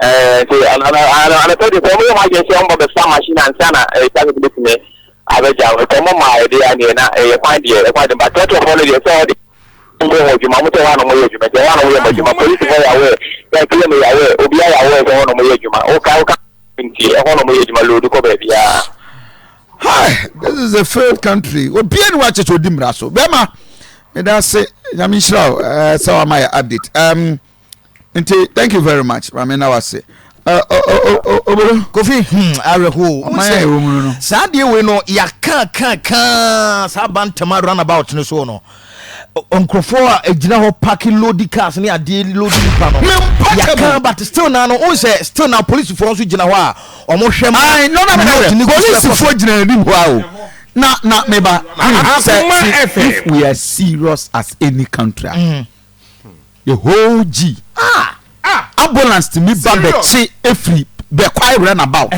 Ɛɛ nti anɔpa deɛ sɛ wɔyɛ wɔn adwene sɛ wɔn bɛfa machine ansa na traffic bɛtumi abɛgya sɛ wɔn ma ɛde aneɛ na ɛyɛ kwan deɛ ɛkwan deɛ but trɔtrɔfoɔ no deɛ sɛ wɔde wɔn yɛ wɔn adwuma wɔn sɛ wɔn na wɔyɛ adwuma nti wɔn na wɔyɛ wɔn adwuma polisifoɔ yɛ aware sɛ pm yɛ aware obiara yɛ aware sɛ wɔn na wɔyɛ adwuma woka woka nti ɛhɔ na wɔyɛ adwuma load kɔ baabiara. Hi, this is a failed country. Obiara ni wakyɛ sɛ odi mmara so. Bɛrima, meda ase nyame nhyira wo eh, sɛ wama yɛ update. Um, Nti thank you very much maame na wase. Obodo. Kofi hmm awerɛhoɔ Ɔman a ɛwɔ mu no. Saa adeɛ wei no yɛaka ka ka saa Bantama runabout no so no. Nkurɔfoɔ a ɛgyina hɔ parking loadi cars ne adeɛ loadi nipa no yɛka but still na no wohu sɛ still na polisifoɔ nso gyina hɔ a wɔn hwɛ ma load ne gu so ɛkɔ so. Polisifoɔ gyina anim hɔ a o na na meba sɛ if we are serious as any country a mm. The whole G. Ah! Ambulance tumi ba bɛkye efiri bɛkwae runabout.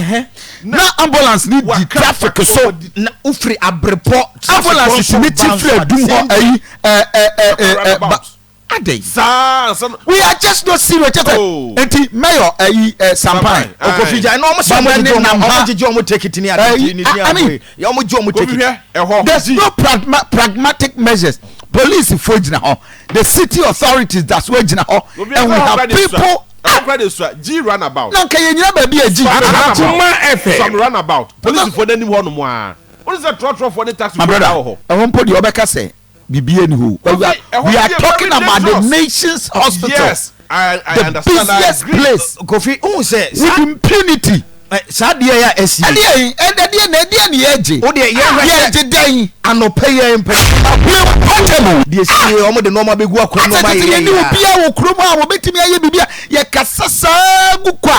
Na ambulance ni di traffic so. Na ofiri abrepɔ traffic Ambulance tumi kye firi adum hɔ ayi ɛ ɛ ɛ ɛ ba. Adɛn? We are just not serious kyɛ sɛ oh. nti mayor ayi ɛ sampan. Okofi gya ɛna ɔmo sɛ ɔmo gyegye ɔmo ɔmo gyegye ɔmo tekiti ni adi ni ni adi yɛ ɔmo gye ɔmo tekiti. There's no pragmatic measures. Police fo gyina hɔ. The city authorities da so agyina hɔ and we have people. Ɛhɔ kora de sua G runabout. Na nka yɛn nyina baabi a G. Akoma FM. Some runabout. Polisifoɔ n'anim hɔ nom a. Wọ́n sɛ trɔtrɔfoɔ ne taxi foɔ nyinaa wɔ hɔ. Ɛhɔ mpo deɛ ɔbɛka sɛ biribi ani hɔ. We are talking about the nation's hospital. Yes, I, I the understand. busiest place. Kofi, n sɛ. With impunity. Saa adeɛ yɛ a ɛsi. Ɛdeɛ ɛdeɛ na ɛdeɛ na yɛgye. O deɛ yɛn hwɛ sɛ. Yɛgye dɛn. Anɔpɛ yɛn mpɛ. Pɔtɛmu. Deɛ si yɛ wɔn de nneɛma bɛ gu akwan nneɛma yɛ yɛ. Asɛ yɛn ni obiara wɔ kurom a wɔbɛtumi ayɛ biribi a yɛkasa saa gu kwa.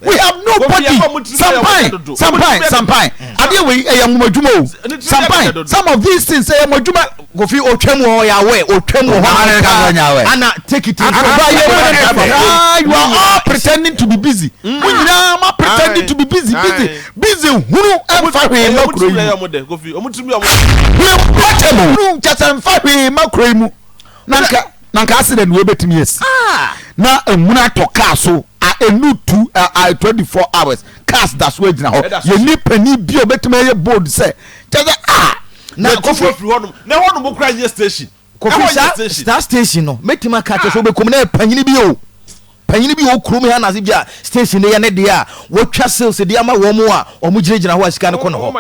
We have nobody. Sampan, sampan, sampan. Adeɛ wei ɛyɛ nwoma dwuma o. Sampan, some of these things ɛyɛ nwoma dwuma. Kofi otwam wɔ hɔ yɛ awɛ otwam wɔ hɔ paa ana take it. Ba yɛ wɔ ah you are all pretending to be busy. Mo nyinaa ma pretending to be busy busy busy hunu ɛnfa hwee ma kuro yi mu. Hunu kyɛ sɛ nfa hwee ma kuro yi mu. Na nka na nka accident wei betumi asi. Na emuna atɔ kaa so a enu tu a 24 hours cars da so agyina hɔ. Yɛ ni panin bi a obetumi ayɛ bold sɛ kyɛ sɛ ah. Na kofi firi hɔnom na ɛhɔnom koraa nyɛ station. Kofi saa saa station no mɛtumi aka kyerɛ sɛ wobɛkɔm na yɛ panyini bi o panyini bi wɔ kurom ha na ase bi a station no yɛ ne deɛ a wɔtwa sales de ama wɔn a wɔn gyinagyina hɔ a sika no kɔ ne hɔ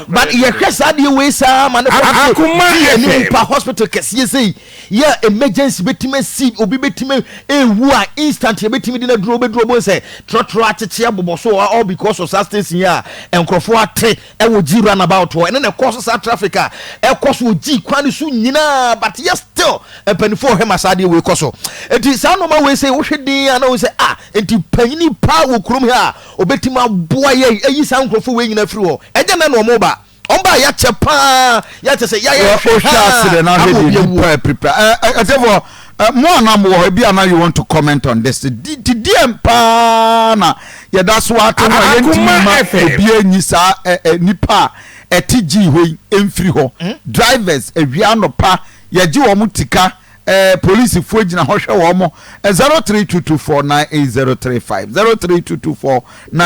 but yɛhwɛ saa deɛ wei saa ma ne kɔ so di anim pa hospital kɛseɛ sei yɛ emergency bɛtumi asi obi bɛtumi ewu a instant yɛbɛtumi de no aduro bɛduro bɔ sɛ trɔtrɔ akyekye abobɔ so all because of saa station yi a nkurɔfoɔ ate Ɛwɔ G runabout hɔ ɛno na ɛkɔ so saa traffic a ɛkɔ so wɔ G kwan no so nyinaa but yɛ still mpanimfoɔ hwɛ ma saa adeɛ wei kɔ so nti saa nneɛma wei sɛ wohwɛ din a na wo sɛ ah nti panyini paa wɔ kurom ha a obɛtumi aboa yɛ ayi saa nkurɔfoɔ wei nyinaa firi hɔ ɛnyɛ nɛ na wɔn ba wɔn ba yɛakyɛ paa yɛakyɛ sɛ yɛayɛ hwɛ haa ama obi awuo. Ɛtɛfoɔ mo a na mowɔ hɔ ebi a na you want to comment on this ti deɛ paa na Yɛda so ara te ho a yɛntumi mma obiara nyi saa nnipa a ɛte gyii hɔ yi mfiri hɔ. Drivers, awia anɔpa yɛgye wɔn tika, polisifoɔ gyina hɔ hwɛ wɔn. 0322498035,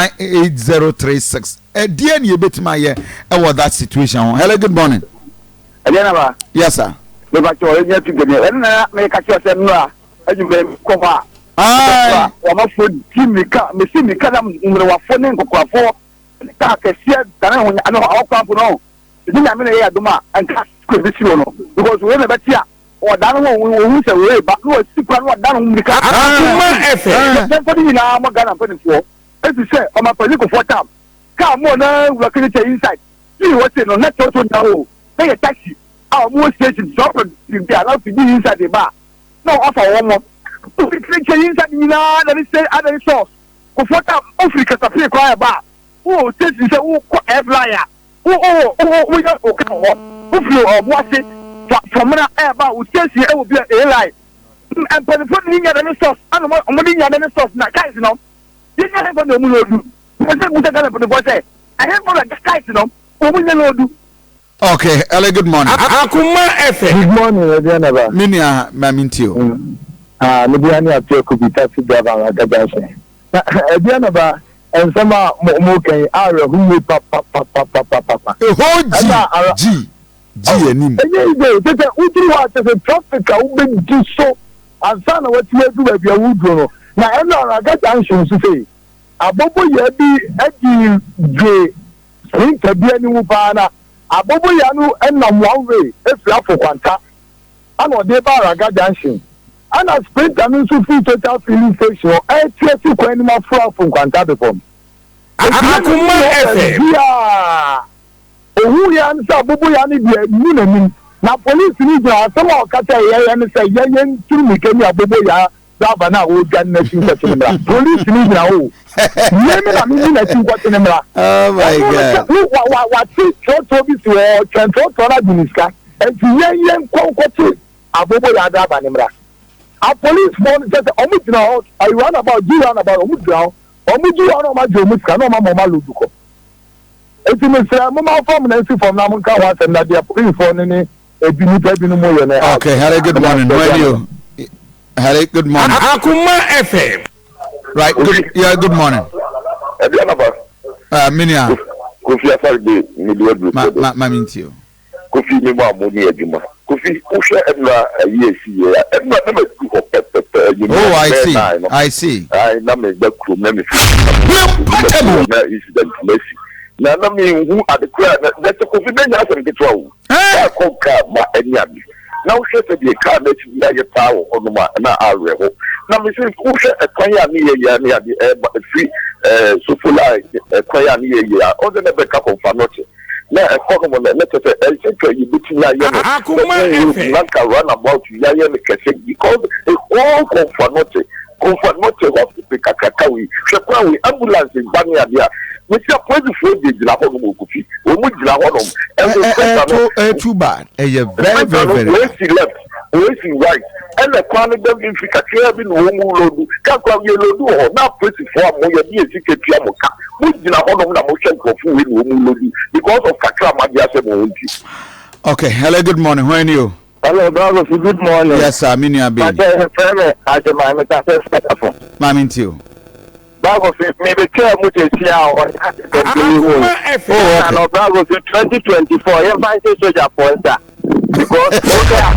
0322498036. Ɛdeɛn na yɛbɛtumi ayɛ wɔ that situation ho? Hello, good morning. Ɛdeɛ na ba. Yes sir. Mepakyɛ ɛnyɛ tu gɛdeɛ ɛno na meka kyerɛ sɛ nnora adwuma yi kɔ hɔ a wɔmafoɔ di mmirika mesi mmirika na mmerewafoɔ ne nkɔkorafoɔ kaa kɛseɛ dane ho ano awɔ mpo no ɛdi nyame na ɛyɛ adom a nka kɔ bi si hɔ no because wei na ɛbɛte a ɔda no ho wɔhu sɛ wei ba na wɔsi kwan na wɔda no ho mmirika Akoma FM. Yɛmfa ne nyinaa mɔ Ghana mpanimfoɔ ɛfiri sɛ ɔmampanin Kufuor tam kaa mɔɔ na wura kɛnyɛ inside fii hɔ se no na kyɛw so nyina hɔ na yɛ taxi a wɔn wɔ station sɛ ɔpɛ biribi a na ɔfi di inside ba a na ɔfa wɔn mo ofi kyerɛkyerɛ yi nsa nyinaa na ne sɛ ada ne sɔs kofoɔ ta ofiri kasapee koraa ɛba a wowɔ station sɛ wokɔ airline a wo wo wo woyɛ oka wɔ hɔ wofiri ɔbo ase fa fɔmena ɛba wo station ɛwɔ bi a airline mpanimfoɔ ne nya ne sɔs ana wɔn de nya ne sɔs na guys no yɛnya hɛnfa na wɔn loodu wɔn sɛ musa Ghana mpanimfoɔ sɛ ɛhɛnfa na guys no wɔn nya loodu. Okay, hello, good morning. Akoma FM. Good morning, Aduanaba. Me nua, ma me ntie o. Mm. Ah, me dia ne Apia Kubi, taxi driver Anaka Junction. Na Aduanaba, nsɛm a mo mo kan yi awerɛho yie papapapapapa. Ɛhɔ G, G, G oh, anim. Ɛnyɛ yi de, kyɛ sɛ woduru hɔ a kyɛ sɛ traffic a wobɛdi so ansa na watumi aduru baabi a woduro no. Na ɛno Anaka Junction nso sei, aboboyaa bi adi dwe Sprinter bi aniwu paa na aboboyaa no nam one way firi Afo Kwanta ana ɔde reba Araga junction ɛna sprinter no nso firi Total filling station hɔ ɛrete asi kwan no mu aforo Afo Nkwanta bepɔ no. Enti na n'anim Akoma wɔ FM. baabi a ohuiɛ ara ne sɛ aboboyaa no deɛ nnu n'anim. Na polisini gyina hɔ, asɛm a ɔka kyerɛɛ yɛn ne sɛ yɛn yɛnturu mmirika ni aboboyaa driver no a ɔredwane no akyi nkɔkye no mmra. Polisini gyina hɔ o. Me me na menni n'akyi nkɔkye no mmra. Oh my Ɔno no God. sɛ wo wa wa wate trɔtrɔ bi si hɔ, ɔtwɛn trɔtrɔ no agye ne sika. Enti yɛn yɛnkɔ nkɔkye aboboyaa driver no mmra. Apolisifoɔ no kyerɛ sɛ wɔn gyina hɔ, ayi roundabout, G roundabout, wɔn gyina hɔ. Wɔn gye hɔ na wɔn agye wɔn sika na wɔn ama wɔn alodu kɔ. Enti mesrɛ momma fam na nsi fam na monka ho asɛm na deɛ policefoɔ no ne ebi nipa binom yɛ no ɛha Okay, hello, good morning. Where are you? Hello, good morning. Akuma FM. Right, good, yeah, good morning. Ɛbi anaba. Minia. Kofi Asare de mi de aduru Ma ma ma mi nti o. Kofi me mu a mo ne adwuma. Kofi wohwɛ ɛnura ayi esi yɛ a ɛnura na ma du hɔ pɛpɛpɛ ɛnyɛ Oh I see I see. Ayi na me ba kurom na me fi na na incident na si na na me hu ade kora na na sɛ Kofi bɛ nya asɛm ketewa o. Kaa kɔ kaa ma ɛne ade na wohwɛ sɛ deɛ kaa na akyi bi ayɛ paa wɔ hɔnom a na awerɛ hɔ na me sɛ wohwɛ ɛkwan a ne yɛ yɛ ne ade ɛba ɛfiri ɛɛ sofola ɛkwan a ne yɛ yɛ a ɔsɛ na ɛbɛka kɔnfa nɔkye. Na ɛhɔ nom no, na kyerɛ sɛ ɛsɛ nka yɛbɛtumi ayɛ no Akoma sɛ whole road FM. na nka run about yɛayɛ no kɛse because the whole Komfo Anokye, Komfo Anokye hospital kakraka wei, hwɛ kwan wei, ambulance ba ne adeɛ a, mesi apolisifoɔ gyinagyina hɔ nom wɔ Kofi, wɔn gyina hɔ nom, ɛnso Ɛ ɛ inspector ɛ no, too ɛ too bad ɛyɛ very inspector very no very wei bad. si left, wei si right, ɛna kwan no da mfimfini kakraa bi na wɔn mu loadu, kaa koraa yɛ loadu wɔ hɔ, na apolisifoɔ a mo yɛde yɛn sika tua mo ka, Mo gyina hɔ nom na mo hwɛ nkurɔfo wei na wɔn lodu because of kakra a mo agye ahyɛ mo ho nti. Okay, hello, good morning. When you? Hello, brother. Good morning. Yes, sir. Me nua baby. Pakyɛ yɛfrɛ me Agyeman meka sɛ Sɛtafo. Maame nti o. Bravo fi me betwa mu sɛsi a ɔyɛ accident bi hu. Oh, okay. Na bravo fi 2024 yɛmfa nhyɛ sogyafoɔ nsa because wohwɛ a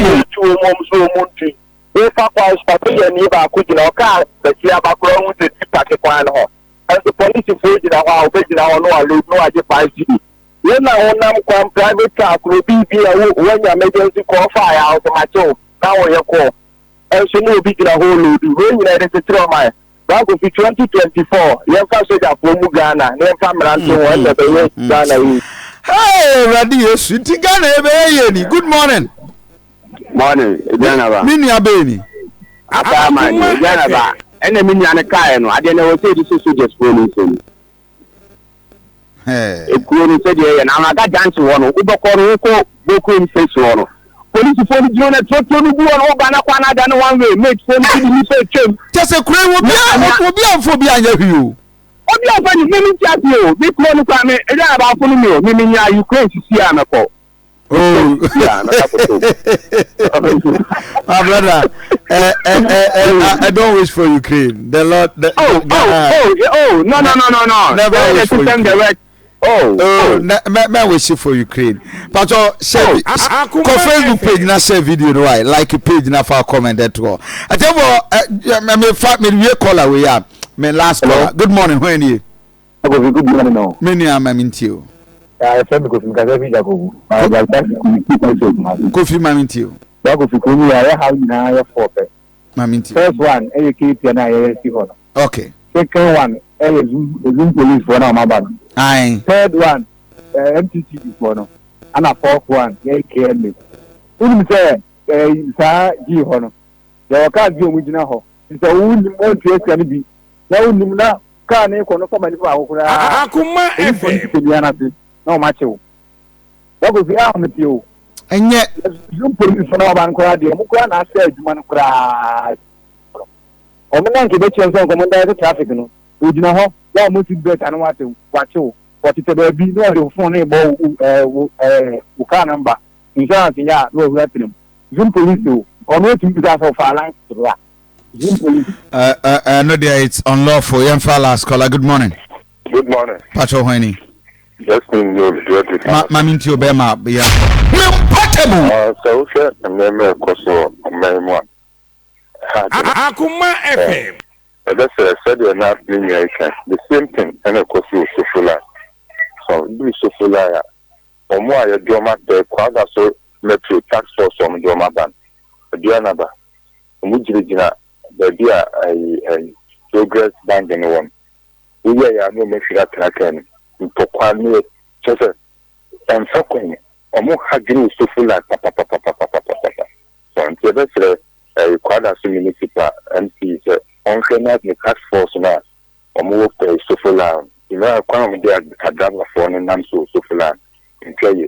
wɔtu wɔn wɔn so wɔn ntu. Wofa kwan so a, sogyani baako gyina hɔ. Kaa basia ba koraa hu sɛ tipa te kwan no ho. Nso polisifoɔ gyina hɔ a, wɔbɛgyina hɔ na wɔaload na wɔagye 5 cedi. Wo na wonam kwan private car koro bi bi a wo woanya emergency call faeɛ a wosɛ makye wo na woyɛ call. Nso na obi gyina hɔ reload. Wei nyinaa yɛde kyekyere ɔman. Bra Kofi 2024 yɛmfa sogyafoɔ mu Ghana na yɛmfa mmara nto ho ɛsɛ bɛyɛ Ghana yi. Hey, Awurade Yesu, nti Ghana yɛbɛyɛ yie ni. Good morning. Morning, Aduana ba. Me nua bɛyɛ ni. Ata ama ni, Aduana ba. Ɛna me nua no kaeɛ no, adeɛ no ɛwɔ sɛ yɛde sɔ soldiers foɔ no nsam. Ekuro no sɛdeɛ ɛyɛ no, Anwaka junction hɔ no, wobɛkɔ no, wokɔ Bokurom station hɔ no, polisifoɔ no gyina hɔ na tuotuo no gu hɔ no, woba na kwan no ada no one way, mate foɔ no bi de nnipa atwam. Kyɛ sɛ kuro yi obi obi amfa obi anyɛ hwee o. Obi amfa ne, me mente aseɛ o, me kuro no koraa me, Aduana ba afono me o, me menya Ukraine sisi a mɛkɔ. Oh. My brother, I don't wish for Ukraine. The Lord. The, oh, the, oh, oh, oh, no, no, no, no, no. Never the wish for system, Ukraine. The work. Oh, oh, ne, me, me wish for Ukraine. Pacho, share, Oh, ko Facebook page na share video no why like page na fa comment that all. I tell you, me fa me we call away ya. Me last caller. Good morning, when you? Kofi good morning o. Me nua ma me ntie o. Ah, yɛfrɛ me Kofi mekasa fi Jakobu. Ma Kofi ma me ntie o. Ba Kofi kurom yi a yɛ haw nyinaa yɛ fɔɔ pɛ. Ma me ntie. First one ɛyɛ KPN a yɛyɛ si hɔ no. Okay. Second one ɛyɛ Zoom Zoom police foɔ na wɔn aba no. Aye. Third one ɛɛ MTTD foɔ no. Ɛna fourth one yɛ KMA. Wonim sɛ ɛɛ saa G hɔ no yɛwɔ cars bi a wɔn gyina hɔ. Sɛ wonim wɔntua sika no bi na wonim na kaa no rekɔ no fa ma nipa baako koraa Akoma polisifoɔ no FM. tete nnua no ase na wɔn akye wo wakɔ fie a wɔte o Ɛnyɛ. Zoom polisifoɔ no aba no koraa deɛ wɔn koraa na asɛ adwuma no koraa wɔn na nka ɛbɛkyerɛ sɛ nka wɔn direct traffic no wɔgyina hɔ na wɔn seat belt ano wate wakye wo wɔtetɛ baabi na wɔde phone no rebɔ wo ɛɛ wo ɛɛ wo car number insurance yɛ a na wɔahuru atena mu Zoom police o ɔno otumi bisa sɛ ɔfa license do a Zoom police. Uh, uh, uh, no dear, it's unlawful. Yɛmfa last caller. Good morning. Good morning. Pacho hwan ni? Justin ni olùdíwájú Ma ma mi nti o bɛɛ ma yɛ. Portable. Sɛ wohwɛ nneɛma a ɛkɔ so wɔ ɔman mu a, ɛha adwene. Akoma FM. Ɛbɛsɛ sɛdeɛ na me nua yi ka, the same thing ɛna ɛkɔ so wɔ Sofoline. So woduru Sofoline a, wɔn a yɛde wɔn aba Kwada so Metro task force a wɔde wɔn aba no, Aduanaba, wɔgyinagyina baabi a ayi ayi Progress Bank no wɔ no. Woyɛe a na wɔahwiri atena kaa no mu. Ntɔkwa ne kyerɛ sɛ ɛmfa kwan mu. Ɔmo ha dwene Sofoline papapapapapapapa. So nti yɛbɛsrɛ ɛɛ Kwadaso Municipal MC sɛ ɔnhwɛ na ne task force no a ɔmo wɔ ɛɛ Sofoline no kwan a ɔmo de adrabafoɔ no nam so wɔ Sofoline ntwa yie.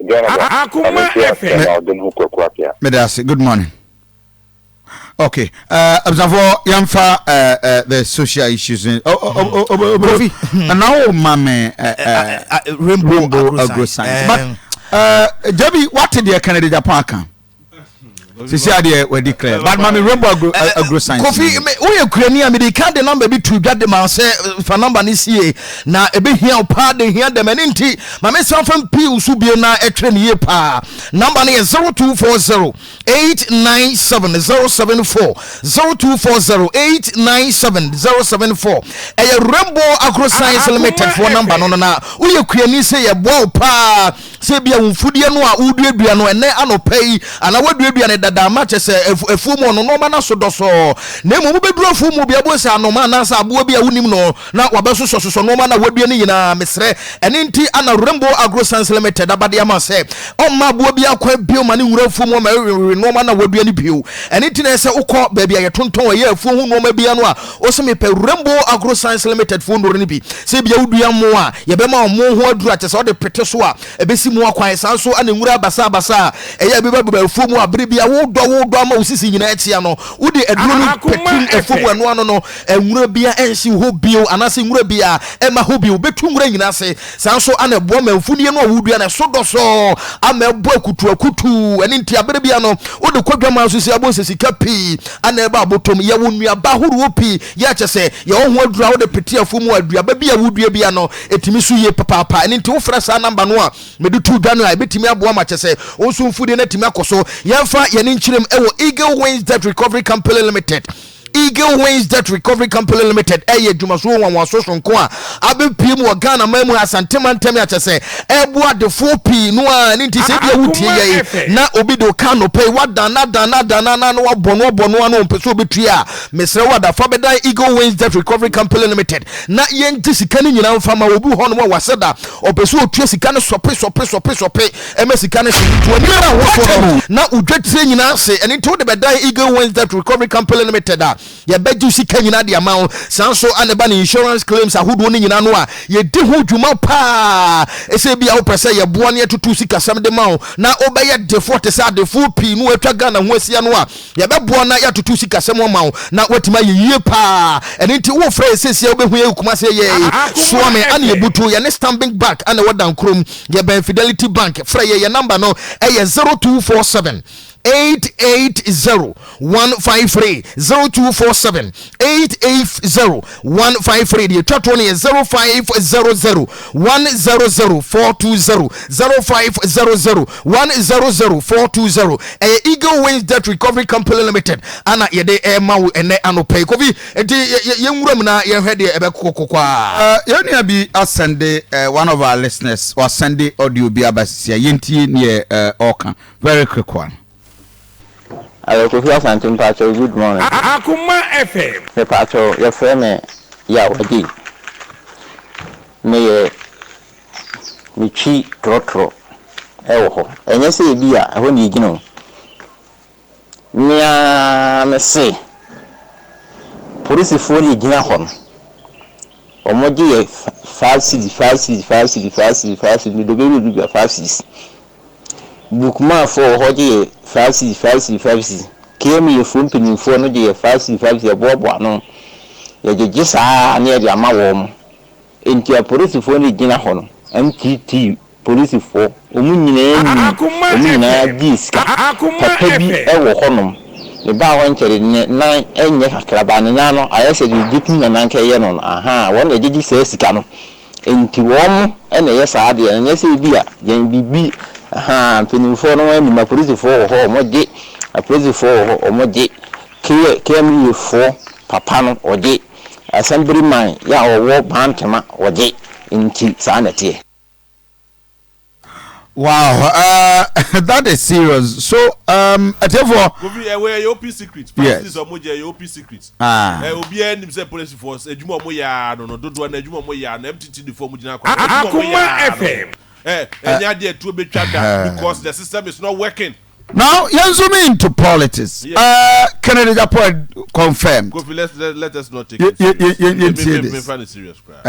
Akoma FM. Meda ase. Good morning. Okay. Abusuafoɔ yɛmfa the social issues. Kofi. Na wo ma me rainbow agro science. But Jabi, what did Kennedy Japan aka? Sisi adeɛ wadi clear but mami rainbow agro eh, eh, agro science. Kofi woyɛ kurani a mede ka de number bi to dwa de ma sɛ fa number no sie na ɛbɛhia wo paa de hia dɛm ɛne nti ma me san fa mpii wo so bio na ɛtwerɛ ne yie paa. Number no yɛ 0240 897 074, 0240 897 074. Ɛyɛ Rainbow Agro Science Limited foɔ number no no na woyɛ kuani sɛ yɛboa wo paa. Sɛ ebia wo mfudeɛ no a woreduadua no ɛnnɛ anɔpa yi, anaa woaduadua no dada ama kyɛ sɛ afuo mu ɔno nnoɔma no aso dɔsɔɔ, na mmom wobɛduru afuo mu bia wobɛhu sɛ anoma anaasɛ aboa bi a wonim no na wabɛsosɔsosɔ nnoɔma no a woadua no nyinaa. Mesrɛ, ɛno nti ana Rainbow Agro Science Limited aba de ama sɛ ɔmma aboa biara kwan bio ma no nwura afuo mu ma ɛwewe nnoɔma no a woadua no bio. Ɛno nti na ɛsɛ sɛ wokɔ baabi a yɛtontɔn ɛyɛ afuo ho nnoɔma biara no a Ose mepɛ Rainbow Agro Science Limited foɔ nnuro no bi. Sɛ ebia wodua mmo a, yɛbɛma wo mmo ho aduro a kyerɛ sɛ wode pete so a, ɛbɛsi mmoa kwan. Saa nso na nwura basabasa a ɛyɛ a ɛbɛba bɛba afuo mu a bere biara wodɔ wodɔ ama wo sisi nyinaa akyia no, wode aduro no pete afuo mu ɛno ano no, nwura biara ɛnhye hɔ bio anaasɛ nwura biara ɛmma hɔ bio. Bɛtu nwura nyinaa ase. Saa nso na ɛboa ma mfunie no a wodua no ɛso dɔsɔɔ ama ɛbɔ akutuakutu. Ɛno nti abere biara no wode kɔ dwaman so si abɔ sɛ sika pii ana ɛba abotom. Yɛwɔ nnuaba ahoroɔ pii yɛ a kyerɛ sɛ yɛwɔ ho aduro a wode pete afuo mu a aduaba bi a wodua bia no ɛtumi so yie papaapa. Ɛno nti wofrɛ saa namba no a mede too dwa no a ɛbɛtumi aboa ma kyerɛ sɛ wo nso mfudie no atumi akɔ so. Yɛmfa yɛn ani nkyerɛm ɛwɔ Eagle Wings Debt Recovery Company Limited. Eagle Wings Debt Recovery Company Limited ɛyɛ adwumasoɔ nwanwaso sononko a abɛpue mu wɔ Ghana man mu ha Asante mantam yi akyɛ sɛ ɛreboa adefoɔ pii no ara. Ɛno nti sɛ ebia wotie yɛn na obi de wo ka anɔpa yi wadan no adan no adan no ana na wabɔ no abɔ no ano ɔmpɛ sɛ ɔbɛtua a, mesrɛ wo ada fa bɛdan Eagle Wings Debt Recovery Company Limited na yɛngye sika no nyinaa mfa ma obi wɔ hɔnom a wasɛ da ɔpɛ sɛ ɔtua sika no sɔpe sɔpe sɔpe sɔpe ɛma sika no hye nti w'ani a woso no na wo dwetire nyinaa ase. Ɛno nti wode bɛdan Eagle Wings Debt Recovery Company Limited a, yɛbɛgye wo sika nyinaa de ama wo. Saa nso na ɛba ne insurance claims ahodoɔ no nyinaa no a, yɛdi ho dwuma paa. Sɛ ebia wopɛ sɛ yɛboa na yɛtoto wo sikasɛm de ma wo na wobɛyɛ defoɔ te sɛ adefoɔ pii no a atwa Ghana ho ahyia no a, Yɛbɛboa na yɛatoto sikasɛm ama wo na woatumi ayɛ yie paa. Ɛno nti wofrɛ yɛ seesei a wobɛhu yɛ wɔ Kumasi yɛ Suame ana yɛbutu yɛne Stanbic Bank ana ɛwɔ Dankurom. Yɛbɛn Fidelity Bank. Frɛ yɛ yɛ number no ɛyɛ 0247 880 153 0247 880 153. Deɛ ɛtwa toɔ no yɛ 0500 100 420 0500 100 420. Ɛyɛ Eagle Wings Debt Recovery Company Limited ana yɛde ɛma wo ɛnɛ anɔpa yi. Kofi, nti yɛnwura mu na yɛnhwɛ deɛ ɛbɛkɔ kɔkɔa. Yɛn nua bi asɛnde, one of our listeners wasɛnde audio bi aba sisi a yɛntie neɛ ɔreka very quick one. Allo Kofi Asante mpakyɛw good morning. Akoma FM. Mepakyɛw yɛfrɛ me Yaw Adjei meyɛ metwi trɔtrɔ wɔ hɔ ɛnyɛ sɛ ebi a ɛhɔ na yɛgyina o me ara mese polisifoɔ na ɛgyina hɔ no wɔgye yɛ 5 cedis 5 cedis 5 cedis 5 cedis 5 cedis mede obi bɛduru 5 cedis. Bookmanfoɔ wɔ hɔ gye yɛ 5 cedis, 5 cedis, 5 cedis. KMA foɔ mpaninfoɔ no gye yɛ 5 cedis, 5 cedis, yɛboaboa ano, yɛgyegye saa ara na yɛde ama wɔn. Enti apolisifoɔ no gyina hɔ no, MTT polisifoɔ, wɔn nyinaa nim, wɔn nyinaa gyee sika. Papa bi wɔ hɔnom, mebaa hɔ nkyɛre, ne nan nyɛ kakra, but ne nan no ayɛ sɛ deɛ gyetumi na nanka ɛyɛ no no, ahaa, wɔn na ɛgyegye saa sika no. Enti wɔn na ɛyɛ saa adeɛ no, nyɛ sɛ ebia yɛn biribi ahaa mpanimfoɔ no anim, apolisifoɔ wɔ hɔ wɔgye, apolisifoɔ wɔ hɔ wɔgye, K KMA foɔ papa no ɔgye, Assemblyman yɛ a ɔwɔ Bantama ɔgye, nti saa na ɛteɛ. Wow, that is serious. So, atiefoɔ. Kofi, ɛwɔ ɛyɛ open secret. Yes. Parties ɔmo gye ɛyɛ open secret. Ah. Ɛ obiara nim sɛ polisifoɔ adwuma ɔmo yɛ ara no no dodoɔ no adwuma ɔmo yɛ ara no MTTD foɔ ɔmo gyina kwan. Adwuma ɔmo yɛ Akoma ara no. FM. Ɛnyɛ adeɛ tuo bɛtwa da because the system is not working. Now, yɛn zoom into politics. Yeah. Kennedy Agyapong confirmed. Kofi, let us not take it serious. Yɛntie Me this. me fa no serious koraa.